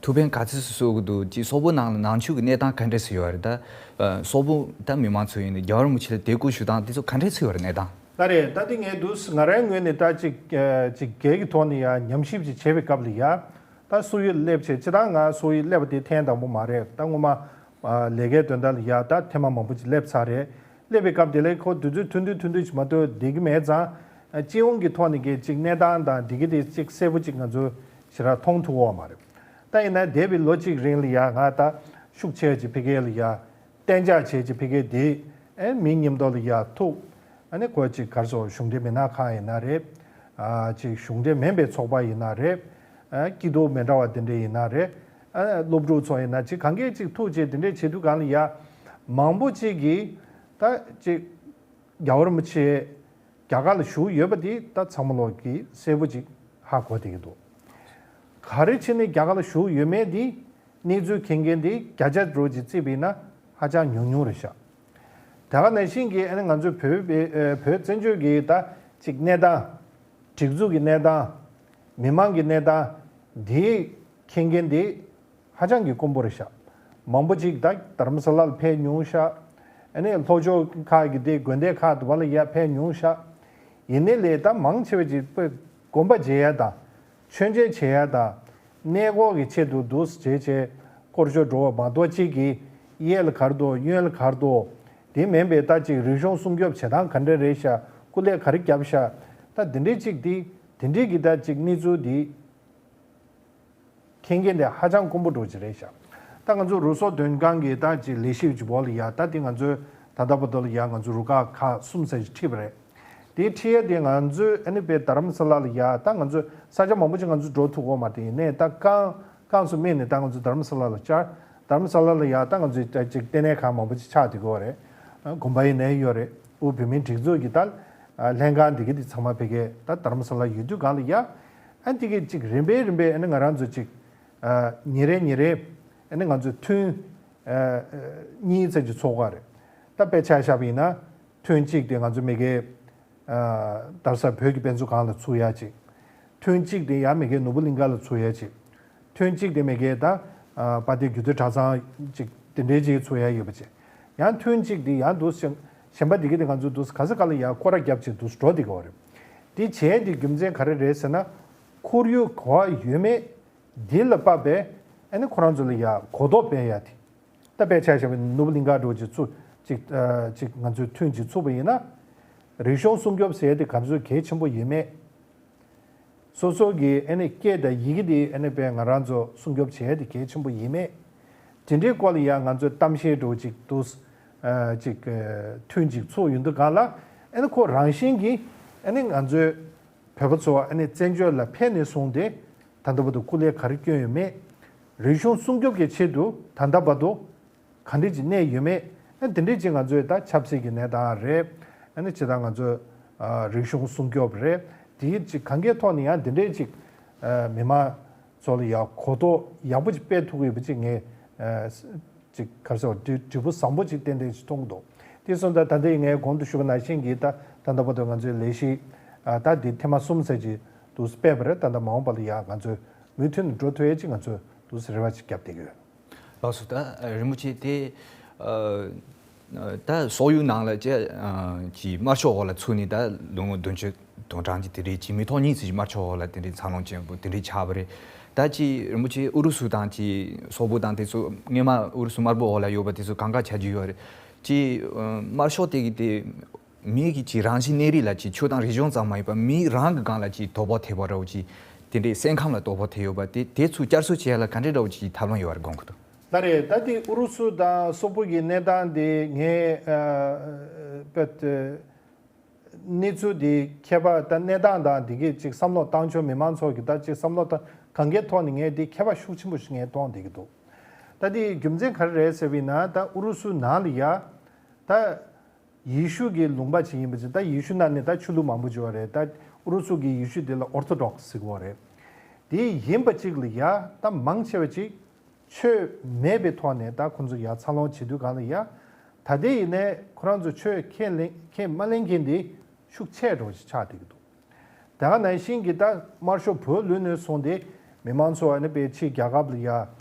ཐུགས་ཕན་ག་ཚོད་ཅིག་གསོས་ཀྱི་འདུག་ཀྱི་སོག་པོ་ནང་ལ་ནང་ཆོས་ཀྱི་གནས་སྟངས་ག་འདྲ་ཞིག་ཡོད་རེད། ད་ཨ་སོག་པོ་ད་མི་མང་ཚོ་ཡིན་ན་རྒྱལ་བ་རིན་པོ་ཆེ་ལ་དད་གུས་ཞུ་སྟངས་དེ་ཚོ་ག་འདྲ་ཞིག་ཡོད་རེད་གནས་སྟངས། ད་རེད། ད་དེ་ངས་འདུག་ང་རའི་ངོས་ནས་ད་ཅིག་ཨ་ཅིག་སྒེར་གྱི་ཐོག་ནས་ཡ་ཉམས་ཞིབ་ཅིག་བྱེད་པའི་སྐབས་ལ་ཡ། ད་སོག་ཡུལ་སླེབས་བྱས་སྤྱིར་བཏང་ང་སོག་ཡུལ་སླེབས་པ་དེ་ཐེངས་དང་པོ་མ་རེད། ད་སྔོན་མ་ཨ་ལས་ཀའི་དོན་དག་ལ་ཡ་ད་ཐེངས་མ་མང་པོ་ཅིག་སླེབས་ཚར་རེད། སླེབས་པའི་སྐབས་དེ་ལ་ཁོ་དུས་ཚོད་ཐུང་ཐུང་ཐུང་ཐུང་ཅིག་མ་གཏོགས་བསྡད་ཀྱི་མེད་ཙང་། ཨ་སྤྱི་ཡོངས་ཀྱི་ཐོག་ནས་ཀྱི་ཅིག་གནས་སྟངས་དང་འདི་གི་དེ་ཅིག་གསལ་པོ་ཅིག་ང་ཚོ་ཞེ་དྲག་མཐོང་ཐུབ་ཀྱི་ཡོད་མ་རེད། ད་ཡིན་ན་འདས་པའི་ལོ་གཅིག་རིང་ལ་ཡ་ང་ད་ཤུགས་ཆེ་ཅིག་ཕ་གི་ལ་ཡ་གཏན་འཇགས་བྱས་ཅིག་ཕ་གི་དེ་ཨེ་མི་མཉམ་དུ་ལ་ཡ་ཐུག་ཨ་ནི་ཁོ་ཅིག་ག་རེ་ཟེར། གཞུང་འབྲེལ་མི་སྣ་ཁག་ཡིན་ན་རེད། ཨ་ཅིག་གཞུང་འབྲེལ་མིན་པའི་ཚོགས་པ་ཡིན་ན་རེད། ཨ་སྐྱིད་སྡུག་མི་འདྲ་བ་དེ་འདྲ་ཡིན་ན་རེད། ཨ་སློབ་ཕྲུག་ཚོ་ཡིན་ན་ཅིག་གང་གས་ཅིག་ཐུག་བྱས་དེ་འདྲས་བྱེད་དུས་གང་ལ་ཡ་མང་པོ་ཅིག་གིས་ད་ཅིག་རྒྱལ་བ་རིན་པོ་ཆེ་རྒྱ་གར་ལ་བཞུགས་ཡོད་པ་དེ་ད་ཚང་མ་ལོག་གིས་གསལ་པོ་ཅིག་ཧ་གོ་བསྡད་ཀྱི་འདུག་ག་རེ་བྱས་ནས་རྒྱ་གར་ལ་བཞུགས་ཡོད་མེད་དེ་གནས་ཚུལ་མཁྱེན་མཁན་དེ་བརྒྱ་ཆ་འགྲོ་ཅིག་བརྩིས་པ་ཡིན་ན་ཧ་ཅང་ཉུང་ཉུང་རེད་ཤག་དེ་ག་ནང་བཞིན་གྱི་ཨ་ནི་ང་ཚོའི་བོད་པའི་ཨ་བོད་བཙན་བྱོལ་གྱི་ད་ཅིག་གནས་སྟངས། སྒྲིག་འཛུགས་ཀྱི་གནས་སྟངས། མི་མང་གི་གནས་སྟངས་དེ་མཁྱེན་མཁན་དེ་ཧ་ཅང་གི་དཀོན་པོ་རེད་ཤག་མང་པོ་ཅིག་ད་རྡ་རམ་ས་ལར་ཕེབས་མྱོང་ཤག་ཨ་ནི་ལྷོ་ཕྱོགས་ཁག་གི་དེ་དགོན་སྡེ་ཁག་དུ་བ་ལ་ཡ་ཕེབས་མྱོང་ཤག་ཡིན་ནའི་ལས་ད་མང་ཆེ་བ་ཅིག་དཔེ་དགོན་པ་མཇལ་ཡ་དང་། མཆོད་མཇལ་བྱེད་ཡ་དང་། གནས་སྐོར་གྱི་ཆེད་དུ་འདུག་སེ་བྱས་བྱས་སྐོར་ཞོར་འགྲོ་བ་མ་གཏོགས་གཅིག་གིས་གཡས་ལ་ག་རེ་འདུག་གཡོན་ལ་ག་རེ་འདུག་དེ་མིན་པའི་ད་ཅིག་རིག་གཞུང་སྲུང་སྐྱོབ་བྱེད་སྟངས་ག་འདྲ་རེད་ཤག་སྐུ་ལས་ག་རེ་བརྒྱབ་ཤག་ད་དེ་འདྲའི་ཅིག་དེ་དེ་འདྲའི་གི་ད་ཅིག་གནས་ཚུལ་དེ་མཁྱེན་མཁན་དེ་ཧ་ཅང་དཀོན་པོ་འདྲ་བོ་ཅིག་རེད་ཤག་ད་ང་ཚོ་རུ་སོག་དོན་ཁང་གི་ད་ཅིག་ལས་བྱེད་ཅིག་བོ་ལ་ཡ། ད་དེ་ང་ཚོའི་ད་ལྟ་བར་དུ་ལ་ཡ་ང་ཚོ་རུ་ཁག་ཁག་གསུམ་ཙམ་ཅིག་ཁྲིད་པ་རེད། དེའི་ཁྲིད་ཡ་དེ་ང་ཚོས་ཨ་ནི་དཔེ་རྡ་རམ་ས་ལ་ལ་ཡ། ད་ང་ཚོས་ས་ཆ་མང་པོ་ཅིག་ང་ཚོས་འགྲོ་ཐུབ་ཀྱི་ཡོད་མ་རེད། ཡིན་ནའི་ད་རྐང་རྐང་སུ་སྨད་ནས་ད་ང་ཚོ་རྡ་རམ་ས་ལ་ལ་བཅར། རྡ་རམ་ས་ལ་ལ་ཡ་ད་ང་ཚོས་ད་ཅིག་ལྟེ་གནས་ཁང་མང་པོ་ཅིག་ཆགས་བསྡད་ཀྱི་ཡོད་རེད། དགོན་པ་ཡིན་ནའི་ཡོད་རེད། དབུས་བོད་མིའི་སྒྲིག་འཛུགས་ཀྱི་ད་ལྷན་ཁང་འདི་གི་འདི་ཚང་མ་ཕ་གི་ད་རྡ་རམ་ས་ལ་ཡོད་དུས་གང་ལ་ཡ། ཨ་འདི་གི་ཅིག་རིམ་པས་རིམ་པས་ཨ་ནི་ང་རང་ཚོ་ཅིག་ཉིན་རེ་ཉིན་རེ་ཨ་ནི་ང་ཚོ་ཐུན་གཉིས་ཙམ་ཅིག་ཚོགས་ཀྱི་ཡོད་རེད། ད་དཔེ་ཆ་བཞག་པ་ཡིན་ན། ཐུན་གཅིག་དེ་ང་ཚོ་མ་གི་རྡ་ས་བོད་ཀྱི་དཔེ་མཛོད་ཁང་ལ་ཚུགས་ཡ་ཅིག་ཐུན་གཅིག་དེ་ཡང་མ་གི་ནོར་བུ་གླིང་ཁ་ལ་ཚུགས་ཡ་ཅིག་ཐུན་གཅིག་དེ་མ་གི་ད་དཔལ་ལྡན་རྒྱུད་སྟོད་གྲྭ་ཚང་ཅིག་དེ་འདྲའི་ཅིག་ཚུགས་ཡ་ཡོད་པ་ཅིག་ཡང་ཐུན་གཅིག་དེ་ཡང་འདུག་སེ་གཞན་པ་དེ་གི་དེ་ང་ཚོ་འདུག་སེ་ག་ས་ག་ལ་ཡ་སྐོར་ར་རྒྱབ་ཅིག་འདུག་སེ་འགྲོ་བསྡད་ཀྱི་ཡོད་རེད། དེ་བྱས་དེ་རྒྱུ་མཚན་ག་རེ་རེད་ཟེར་ན། ཁོར་ཡུག་ག་པར་ཡོད་མེད་འདི་ལ་དཔག་པའི་ཨ་ནི་ཁོ་རང་ཚོ་ལ་ཡ་གོ་རྟོགས་སྤེལ་ཡ་དེ། ད་དཔེ་ཆ་བཞག་པ་ཡིན་ན་ནོར་བུ་གླིང་ཁ་འདྲ་བོ་ཅིག་ཚུགས་ཅིག་ཨ་ཅིག་ང་ཚོས་ཐུན་ཅིག་ཚུགས་པ་ཡིན་ན། རིག་གཞུང་སྲུང་སྐྱོབ་ཟེར་ཡ་དེ་ག་ཚོད་གལ་ཆེན་པོ་ཡིན་མེད། སོ་སོ་གི་ཨ་ནི་སྐད་དང་ཡི་གེ་དེ་ཨ་ནི་དཔེ་ང་རང་ཚོ་སྲུང་སྐྱོབ་བྱེད་ཡ་དེ་གལ་ཆེན་པོ་ཡིན་མེད། དེ་འདྲའི་སྐོར་ལ་ཡ་ང་ཚོས་གཏམ་བཤད་འདྲ་བོ་ཅིག་འདུག་སེ་ཨ་ཅིག་ཨ་ཐུན་ཅིག་ཚུགས་ཡོང་དུས་གང་ལ་ཨ་ནི་ཁོ་རང་བཞིན་གྱིས་ཨ་ནི་ང་ཚོའི་བོད་པ་ཚོ་ཨ་ནི་བཙན་བྱོལ་ལ་ཕེབས་ནས་བཟུང་སྟེ་ད་ལྟ་བར་དུ་སྐུ་ལས་ག་རེ་བསྐྱོན་ཡོད་མེད། རིག་གཞུང་སྲུང་སྐྱོབ་ཀྱི་ཆེད་དུ་ད་ལྟ་བར་དུ་ག་འདྲ་ཅིག་གནས་ཡོད་མེད། ཨ་དེ་འདྲས་ཅིག་ང་ཚོའི་ད་ཆབ་སྲིད་ཀྱི་གནས་སྟངས་རེད། ཨ་ནི་ཇི་ལྟར་ང་ཚོའི་ཨ་རིག་གཞུང་སྲུང་སྐྱོབ་རེད། དེའི་ཅིག་གང་གའི་ཐོག་ནས་ཡང་དེ་འདྲས་ཅིག་ཨ་མི་མང་ཚོ་ལ་ཡང་གོ་རྟོགས་ཡག་པོ་ཅིག་སྤེལ་ཐུབ་ཀྱི་ཡོད་པ་ཅིག་ངས་ཨ་ཅིག་ག་རེ་ཟེར་བ་འབྲས་འབྲས་བུ་བཟང་པོ་ཅིག་ཏན་ཏན་ཅིག་མཐོང་གི་འདུག་དེ་སོང་ཙང་ད་ལྟའི་ངས་གོང་དུ་ཞུས་པ་ནང་བཞིན་གྱི་ད་ད་ལྟ་བར་དུ་ང་ཚོའི་ལས་གཞི་ཨ་ད་འདི་ཐེངས་མ་གསུམ་ཙམ་ཅིག་འདུག་སྤེལ་བ་རེད། ད་ལྟ་མ་འོངས་པ་ལ་ཡང་ང་ཚོས་མུ་མཐུད་ནས་འགྲོ་ཐུབ་ཡས་ཅིག་ང་ཚོས་འདུག་རེ་བ་ཅིག་བརྒྱབ་བསྡད་ཀྱི་ཡོད། ལགས་སོ། ད་རིན་པོ་ཆེ་དེ་ཨ་ད་སོག་ཡུལ་ནང་ལ་ཅི་ཨ་ཅིག་དམར་ཤོག་འོག་ལ་ཚུད་ནས་ད་ལོ་ངོ་བདུན་ཅུ་དོན་གྲངས་ཀྱི་དེ་རེད། ཅིག་མི་ཐོག་གཉིས་ཙམ་ཅིག་དམར་ཤོག་འོག་ལ་དེ་འདྲའི་འཚར་ལོངས་ཅན་པོ་དེ་འདྲའི་ཆགས་པ་རེད། ད་ཅིག་རིན་པོ་ཆེ་ཨུ་རུ་སུ་དང་ཅིག་སོག་པོ་དང་དེ་ཚོ་སྔོན་མ་ཨུ་རུ་སུ་དམར་པོ་འོག་ལ་ཡོད་པ་དེ་ཚོ་གང་ག་ཆ་རྒྱུས་ཡོད་རེད། ཅིག་ཨ་དམར་ཤོག་དེ་གི་དེ་ མི་གི་ཅིག་རང་བཞིན་གནས་རིགས་ལ་ཅིག་ཆོས་དང་རིག་གཞུང་ཙམ་མ་ཡིན་པར་མི་རང་གི་སྒང་ལ་ཅིག་དོ་ཕོག་ཐེབས་པ་འདྲ་བོ་ཅིག་དེ་འདྲའི་སེམས་ཁམས་ལ་དོ་ཕོག་ཐེབས་ཡོད་པ་དེ་དེ་ཚོ་བསྐྱར་གསོ་བྱེད་ཡ་ལ་ག་འདྲའི་འདྲ་བོ་ཅིག་ཐབས་ལམ་ཡོད་པ་རེད་དགོངས་ཀྱི་འདུག་ད་རེད། ད་དེ་ཨུ་རུ་སུ་དང་སོག་པོ་གི་གནས་སྟངས་དེ་ངས་ཨ་དཔེ་དེ་གནས་ཚུལ་དེ་ཁྱད་པར་ད་གནས་སྟངས་དང་དེ་གའི་ཅིག་བསམ་བློ་བཏང་ཕྱོགས་མི་མང་ཚོ་གི་ད་ཅིག་བསམ་བློ་ད་གང་གའི་ཐོག་ནས་ངས་དེ་ཁྱད་པར་ཤུགས་ཆེན་པོ་ཞིག་ངས་མཐོང་བསྡད་ཀྱི་འདུག་ད་དེ་རྒྱུ་མཚན་ག་རེ་རེད་ཟེར་བ་ཡིན་ན། ད་ཨུ་རུ་སུ་ནང་ལ་ཡ་ད། ཡེ་ཤུ་གི་ལུང་པ་ཅིག་ཡིན་པ་ཅིག་ད་ཡེ་ཤུ་ནང་ནས་ད་ཆོས་ལུགས་མང་པོ་ཅིག་ཡོད་རེད། ད་ཨུ་རུ་སུ་གི་ཡེ་ཤུ་དེ་ལ་ཨོར་ཐོ་ཌོག་སི་ཟེར་གྱི་ཡོད་རེད། དེ་ཡིན་པ་ཅིག་ལ་ཡ་ད་མང་ཆེ་བ་ཅིག་ཆོས་མེད་པའི་ཐོག་ནས་ད་ཁོང་ཚོ་ཡ་འཚར་ལོངས་བྱེད་དུས་གང་ལ་ཡ། ད་ལྟའི་ཡིན་ནའི་ཁོ་རང་ཚོ་ཆོས་ཁས་ལེན་ཁས་མ་ལེན་མཁན་དེ་ཤུགས་ཆེ་འགྲོ་ཞིག་ཆགས་བསྡད་ཀྱི་འདུག་དེ་ག་ནང་བཞིན་གྱི་ད་དམར་ཤོག་བོད་ལུས་ནས་བཟུང་སྟེ་མི་མང་ཚོ་ཨ་ནི་པའི་ཕྱི་རྒྱལ་ཁབ་ལ་ཡ་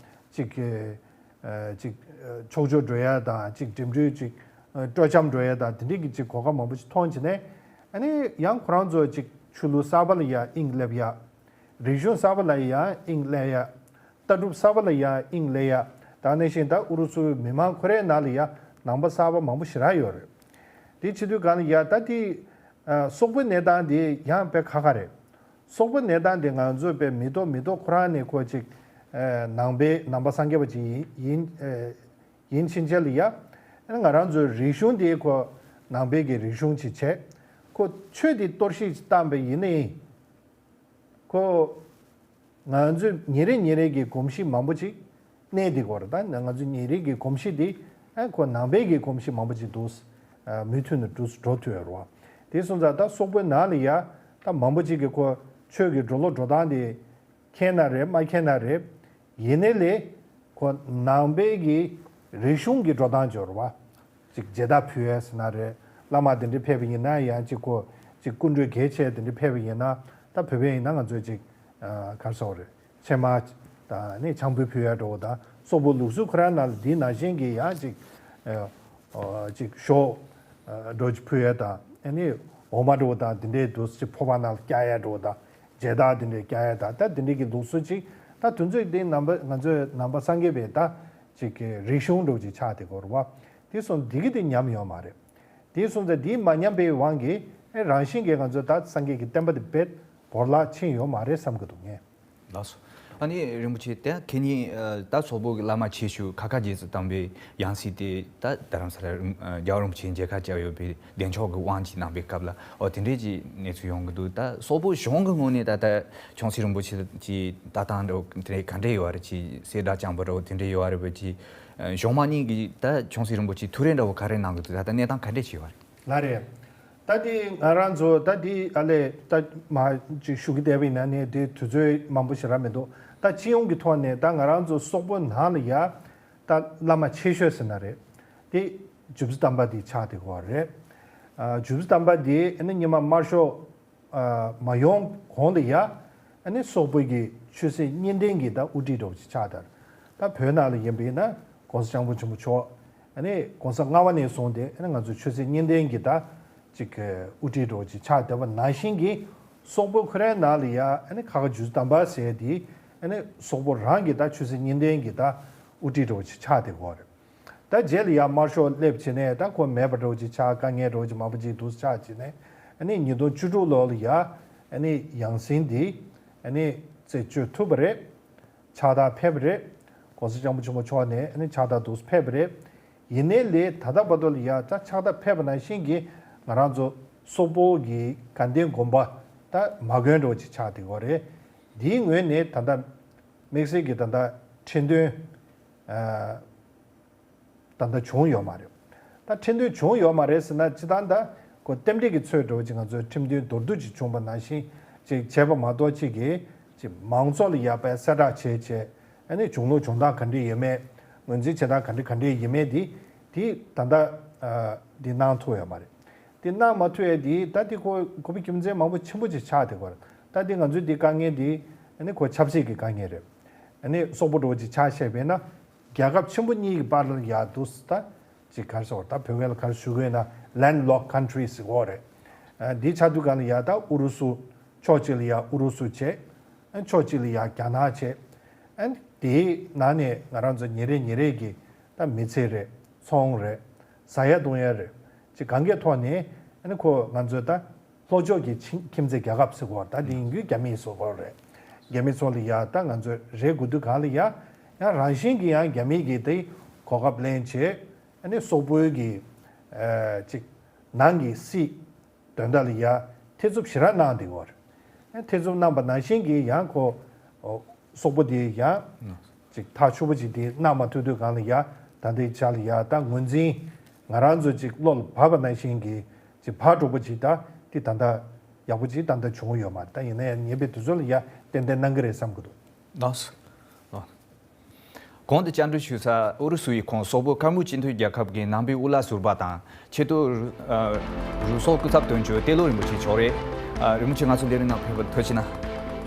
ཅིག་གི་ཨ་ཅིག་ཨ་ཕྱོགས་བཅུར་འགྲོ་ཡ་དང་ཅིག་འགྲིམ་འགྲུལ་ཅིག་ཨ་སྤྲོ་འཆམ་འགྲོ་ཡ་དང་དེ་འདྲའི་གི་ཅིག་གོ་སྐབས་མང་པོ་ཞིག་མཐོང་བྱས་ནས། ཨ་ནི་ཡང་ཁོ་རང་ཚོ་ཅིག་ཆོས་ལུགས་གསར་པ་ལ་ཡ་དབྱིངས་སླེབས་ཡ། རིག་གཞུང་གསར་པ་ལ་ཡ་དབྱིངས་སླེབས་ཡ། ལྟ་གྲུབ་གསར་པ་ལ་ཡ་དབྱིངས་སླེབས་ཡ། ད་ནང་བཞིན་ད་ཨུ་རུ་སུའི་མི་མང་ཁོ་རའི་ནང་ལ་ཡ་ནང་པ་གསར་པ་མང་པོ་ཞེ་དྲག་ཡོད་རེད། དེ་བྱེད་དུས་གང་ལ་ཡ་ད་དེ་ཨ་སོག་པོའི་གནས་སྟངས་དེ་ཡང་དཔེ་ཁག་ཁག་རེད། སོག་པོའི་གནས་སྟངས་དེ་ང་ཚོས་དཔེ་མི་ཐོག་མི་ཐོག་ཁོ་རང་ནས་ཁོ་ཅིག་ཨ་ནང་པའི་ནང་པ་སངས་རྒྱས་པ་ཅིག་ཡིན་ཡིན་ཨ་ཡིན་ཕྱིན་ཆད་ལ་ཡ། ཨ་ནི་ང་རང་ཚོའི་རིག་གཞུང་དེ་ཁོ་ནང་པའི་གི་རིག་གཞུང་ཅིག་བྱས། ཁོ་ཆོས་དེ་གཏོར་བཤིག་ཅིག་བཏང་པ་ཡིན་ནའི། ཁོ་ང་ཚོས་ཉིན་རེ་ཉིན་རེ་གི་གོམས་གཤིས་མང་པོ་ཅིག་གནས་དེ་གོ་ར། ད་ང་ཚོས་ཉིན་རེ་གི་གོམས་གཤིས་དེ་ཨ་ཁོ་ནང་པའི་གི་གོམས་གཤིས་མང་པོ་ཅིག་འདུག་ཨ་མུ་མཐུད་ནས་འགྲོ་འགྲོ་ཐུབ་ཡོད་རེད་བ། དེ་སོང་ཙང་ད་སོག་པོའི་ནང་ལ་ཡ་ད་མང་པོ་ཅིག་གི་ཁོ་ཆོས་ཀྱི་འགྲོ་ལུགས་འགྲོ་སྟངས་དེ་མཁྱེན་ན་རེད་མ་མཁྱེན་ན་རེད། ཡིན་ནའི་ལས་ཁོ་ནང་པའི་གི་རིག་གཞུང་གི་འགྲོ་སྟངས་འབྱོར་བ། ཅིག་མཇལ་དར་ཕུལ་ཡས་ཟེར་ན་རེད། བླ་མ་དེ་འདྲ་ཕེབས་པ་ཡིན་ན་ཡང་ཅིག་ཁོ་ཅིག་སྐུ་མགྲོན་གལ་ཆེ་དེ་འདྲ་ཕེབས་པ་ཡིན་ན། ད་བོད་པ་ཡིན་ན་ང་ཚོས་ཅིག་ཨ་ག་རེ་ཟེར་དགོས་རེད། ཕྱེ་མར་དང་ནི་ཆང་ཕུད་ཕུལ་ཡས་འགྲོ་བ་དང་སོག་པོ་ལུགས་སྲོལ་ཁོ་རང་ནང་ལ་འདི་ནང་བཞིན་གྱི་ཡང་ཅིག་ཨ་ཨ་ཅིག་ཞོ་ཨ་འགྲོ་ཅིག་ཕུལ་ཡས་དང་ཨ་ནི་འོ་མ་འགྲོ་བ་དང་དེ་འདྲའི་འདུག་ཅིག་ཕོར་པ་ནང་ལ་བཀྱག་ཡས་འགྲོ་བ་དང་། མཇལ་དར་དེ་འདྲའི་བཀྱག་ཡས་དང་ད་དེ་འདྲའི་གི་ལུགས་སྲོལ་ཅིག་ད་དུས་ཚོད་དེ་ནང་པ་ང་ཚོའི་ནང་པ་སངས་རྒྱས་པའི་ད་ཅིག་གི་རིག་གཞུང་འདྲ་བོ་ཅིག་ཆགས་བསྡད་ཀྱི་ཡོད་རེད་བ། དེ་སོང་དེ་གི་དེ་ཉམས་ཡོད་མ་རེད། དེ་སོང་ཙང་དེ་མ་ཉམས་པའི་དབང་གིས་ཨེ་རང་བཞིན་གྱིས་ང་ཚོ་ད་སངས་རྒྱས་ཀྱི་བསྟན་པ་དེ་རྦད་བོར་བརླག་ཕྱིན་ཡོད་མ་རེད་བསམ་གྱི་འདུག་ངས། ལགས་སོ། ཨ་ནི་རིན་པོ་ཆེ་དེ་ཁེ་ཉིན་ཨ་ད་སོག་པོ་གི་བླ་མ་ཆེ་ཤོས་ཁ་ཁ་རྗེ་བཙུན་དམ་པའི་ཡང་སྲིད་དེ་ད་རྡ་རམ་ས་ལ་རིན་ཨ་རྒྱལ་བ་རིན་པོ་ཆེ་མཇལ་ཁ་བཅར་ཡོད་པའི་བདེ་མཆོག་གི་དབང་ཅིག་གནང་པའི་སྐབས་ལ་ཨོ་དེ་འདྲའི་ཅིག་གནས་ཚུལ་ཡོང་གི་འདུག་ད་སོག་པོ་གཞུང་གི་ངོས་ནས་ད་ལྟ་ཆུང་སྲིད་རིན་པོ་ཆེ་ཅིག་ལྟ་སྟངས་འདྲ་བོ་དེ་འདྲའི་ག་འདྲས་ཡོད་རེད། ཅིག་གསལ་བསྒྲགས་བསྐྱངས་པ་འདྲ་བོ་དེ་འདྲས་ཡོད་རེད་པ། ཅིག་གཞུང་མང་གཉིས་ཀྱིས་ད་ཆུང་སྲིད་རིན་པོ་ཆེ་ཐུགས་རེ་འདྲ་བོ་ག་རེ་གནང་གི་འདུག་ད་ལྟ་གནས་སྟངས་ག་འདྲས་ཅིག་ཡོད་རེད། ལགས་རེད། ད་དེ་ང་རང་ཚོ་ད་དེ་ཨ་ལས་ད་མ་ཅིག་ཞུ་གི་བསྡད་པ་ཡིན་ན་ནི་དེ་དུས་ཚོད་མང་པོ་ཞེ་དྲག་མི་འདུག་ད་སྤྱི་ཡོངས་ཀྱི་ཐོག་ནས་ད་ང་རང་ཚོ་སོག་པོ་ནང་ལ་ཡ་ད་བླ་མ་ཆེ་ཤོས་ཟེར་ན་རེད། དེ་རྗེ་བཙུན་དམ་པ་དེ་ཆགས་བསྡད་ཀྱི་ཡོད་རེད། ཨ་རྗེ་བཙུན་དམ་པ་དེ་ཨ་ནི་སྔོན་མ་དམར་ཤོག་ཨ་མ་ཡོང་གོང་ལ་ཡ་ཨ་ནི་སོག་པོ་གི་ཆོས་སྲིད་གཉིས་ལྡན་གྱི་ད་དབུ་ཁྲིད་འདྲ་བོ་ཅིག་ཆགས་དར། ད་བོད་ནང་ལ་ཡིན་པ་ཡིན་ན་༸གོང་ས་སྐྱབས་མགོན་ཆེན་པོ་མཆོག་ཨ་ནི་༸གོང་ས་ལྔ་པ་ནས་བཟུང་སྟེ་ཨ་ནི་ང་ཚོ་ཆོས་སྲིད་གཉིས་ལྡན་གྱི་ད་ཅིག་གི་དབུ་ཁྲིད་འདྲ་བོ་ཅིག་ཆགས་བསྡད་པ་ནང་བཞིན་གྱི་སོག་པོ་ཁོ་རའི་ནང་ལ་ཡ་ཨ་ནི་ཁ་ཁ་རྗེ་བཙུན་དམ་པ་ཟེར་དེ་ཨ་ནི་སོག་པོ་རང་གི་ད་ཆོས་སྲིད་གཉིས་ལྡན་གྱི་ད་དབུ་ཁྲིད་འདྲ་བོ་ཅིག་ཆགས་བསྡད་ཀྱི་ཡོད་རེད། ད་རྗེས་ལ་ཡ་དམར་ཤོག་སླེབས་བྱས་ནས་ད་ཁོ་མེད་པ་འདྲ་བོ་ཅིག་ཆགས། དཀའ་ངལ་འདྲ་བོ་ཅིག་མང་པོ་ཅིག་འདུག་ཆགས་བྱས་ནས་ཨ་ནི་ཉིས་སྟོང་བཅུ་དྲུག་ལོ་ལ་ཡ་ཨ་ནི་ཡང་སྲིད་འདི་ཨ་ནི་རྩད་གཅོད་ཐུབ་པ་རེད། ཕྱག་རྟགས་ཕེབས་པ་རེད། ༸གོང་ས་༸སྐྱབས་མགོན་ཆེན་པོ་མཆོག་ནས་ཨ་ནི་ཕྱག་རྟགས་འདུག་ཕེབས་པ་རེད། ཡིན་ནའི་ལས་ད་ལྟ་བར་དུ་ལ་ཡ་ད་ཕྱག་རྟགས་ཕེབས་པ་ནང་བཞིན་གྱི་ང་རང་ཚོ་སོག་པོ་གི་དགའ་ལྡན་དགོན་པ་ད་མ་དགོན་འདྲ་བོ་ཅིག་ཆགས་བསྡད་ཀྱི་ཡོད་རེད། འདིའི་ངོས་ནས་ད་ལྟ་དམིགས་བསལ་གྱི་ད་ལྟ་ཁྲི་འདོན་ཨ་ད་ལྟ་བྱུང་ཡོད་མ་རེད། ད་ཁྲིམས་མཐུན་བྱུང་ཡོད་མ་རེད་ཟེར་ན་སྤྱིར་བཏང་ད་ཁོ་རྟེན་འབྲེལ་གྱི་ཚོད་འགྲོ་ཅིག་ང་ཚོའི་ཁྲིམས་མཐུན་མདོར་བསྡུས་ཅིག་བྱུང་པ་ནང་བཞིན་ཅིག་བྱས་པ་མ་གཏོགས་ཅིག་གིས་ཅིག་མང་ཚོགས་ལ་ཡག་པའི་གསལ་བསྒྲགས་བྱས་བྱས་ཨ་ནི་བྱུང་ལུགས་བྱུང་སྟངས་ག་འདྲ་ཡིན་མེད། ངོས་འཛིན་བྱེད་སྟངས་ག་འདྲ་ག་འདྲ་ཡིན་མེད་འདི་འདི་ད་ལྟ་འདི་གནང་ཐུབ་ཡོད་མ་རེད། འདི་གནང་མ་ཐུབ་ཡས་འདི་ད་འདི་ཁོ་ཁོ་པའི་རྒྱུ་མཚན་མང་པོ་ཆེན་པོ་ཅིག་ཆགས་བསྡད་ཀྱི་ཡོད་རེད། ད་འདི་ང་ཚོའི་འདི་དཀའ་ངལ་འདི་ཨ་ནི་ཁོ་ཆབ་སྲིད་ཀྱི་དཀའ་ངལ་རེད། ཨ་ནི་སོག་པོ་འདྲ་བོ་ཅིག་ཆ་བཞག་པས་ན། རྒྱལ་ཁབ་ཆེན་པོ་གཉིས་ཀྱི་བར་ལ་ཡ་འདུག་ད་ཅིག་ག་རེ་ཟེར་ད་བོད་སྐད་ལ་ག་རེ་ཞུ་དགོས་ན་land locked countries ཟེར་གྱི་ཡོད་རེད། ཨ་འདི་ཆགས་དུས་གང་ལ་ཡ་ད་ཨུ་རུ་སུ་ཕྱོགས་གཅིག་ལ་ཡ་ཨུ་རུ་སུ་བྱས། ཨ་ཕྱོགས་གཅིག་ལ་ཡ་རྒྱ་ནག་བྱས། ཨ་དེའི་ནང་ནས་ང་རང་ཚོ་ཉིན་རེ་ཉིན་རེ་གི་ད་མི་ཚེ་རེད། ཚོང་རེད། ཟ་ཡ་འཐུང་ཡ་རེད། ཅིག་གང་གའི་ཐོག་ནས་ ཨ་ནི་ཁོ་ང་ཚོའི་ད་ལྷོ་ཕྱོགས་ཀྱི་ཁྱིམ་ཁྱིམ་མཚེས་རྒྱལ་ཁབ་ཟེར་གོ་བ། ད་འདི་ཡིན་རྒྱུ་རྒྱ་མིའི་བཟོ་བཀོད་རེད། རྒྱ་མི་ཚོ་ལ་ཡ་ད་ང་ཚོས་རེ་དགོས་དུས་གང་ལ་ཡ་ཡང་རང་བཞིན་གྱི་ཡང་རྒྱ་མི་གི་དེ་གོ་སྐབས་ལེན་བྱས། ཨ་ནི་སོག་པོའི་གི་ཨ་ཅིག་ནང་གི་སྲིད་དོན་དག་ལ་ཡ་ཐེ་ཚོམ་ཞེ་དྲག་གནང་བསྡད་ཡོད་རེད། ཐེ་ཚོམ་གནང་པ་ནང་བཞིན་གྱི་ཡང་ཁོ་སོག་པོ་དེ་ཡང་ཅིག་ཐག་ཆོད་པོ་ཅིག་དེ་གནང་མ་ཐུབ་དུས་གང་ལ་ཡ་ད་ལྟའི་ཆ་ལ་ཡ་ད་ངོས་འཛིན་ང་རང་ཚོ་ཅིག་བློ་ལ་བབས་པ་ནང་བཞིན་གྱི་ཅིག་བབས་འགྲོ་པོ་ཅིག་ད་དེ་ད་ལྟ་ཡག་པོ་ཅིག་ད་ལྟ་བྱུང་ཡོད་མ་རེད། ད་ཡིན་ན་ཡང་ཉེ་བའི་དུས་ཚོད་ལ་ཡ་ཏན་ཏན་གནང་གི་རེད་བསམ་གི་འདུག་ལགས་སོ། ལགས། གོང་དུ་བཅར་འདྲི་ཞུ་ས་ཨུ་རུ་སུ་ཡི་ཁོངས་སོག་པོ་ཁ་སྔོན་སྤྱི་མཐུན་རྒྱལ་ཁབ་ཀྱི་ནང་པའི་དབུ་བླ་ཟུར་པ་དང་ཆེད་དུ་ཨ་རུ་སོག་སྐུ་ཚབ་དོན་གཅོད་ཏེ་ལོ་རིན་པོ་ཆེ་མཆོག་རེད། ཨ་རིན་པོ་ཆེ་ང་ཚོ་ལས་རིམ་ནང་ཕེབས་པར་ཐུགས་རྗེ་གནང་།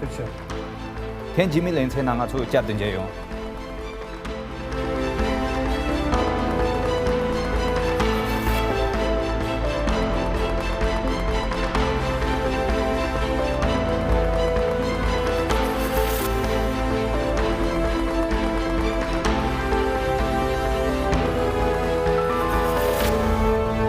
ཐུགས་རྗེ་ཆེ། ཐེངས་རྗེས་མའི་ལེ་ཚན་ནང་ང་ཚོ་བསྐྱར་དུ་མཇལ་ཡོང་།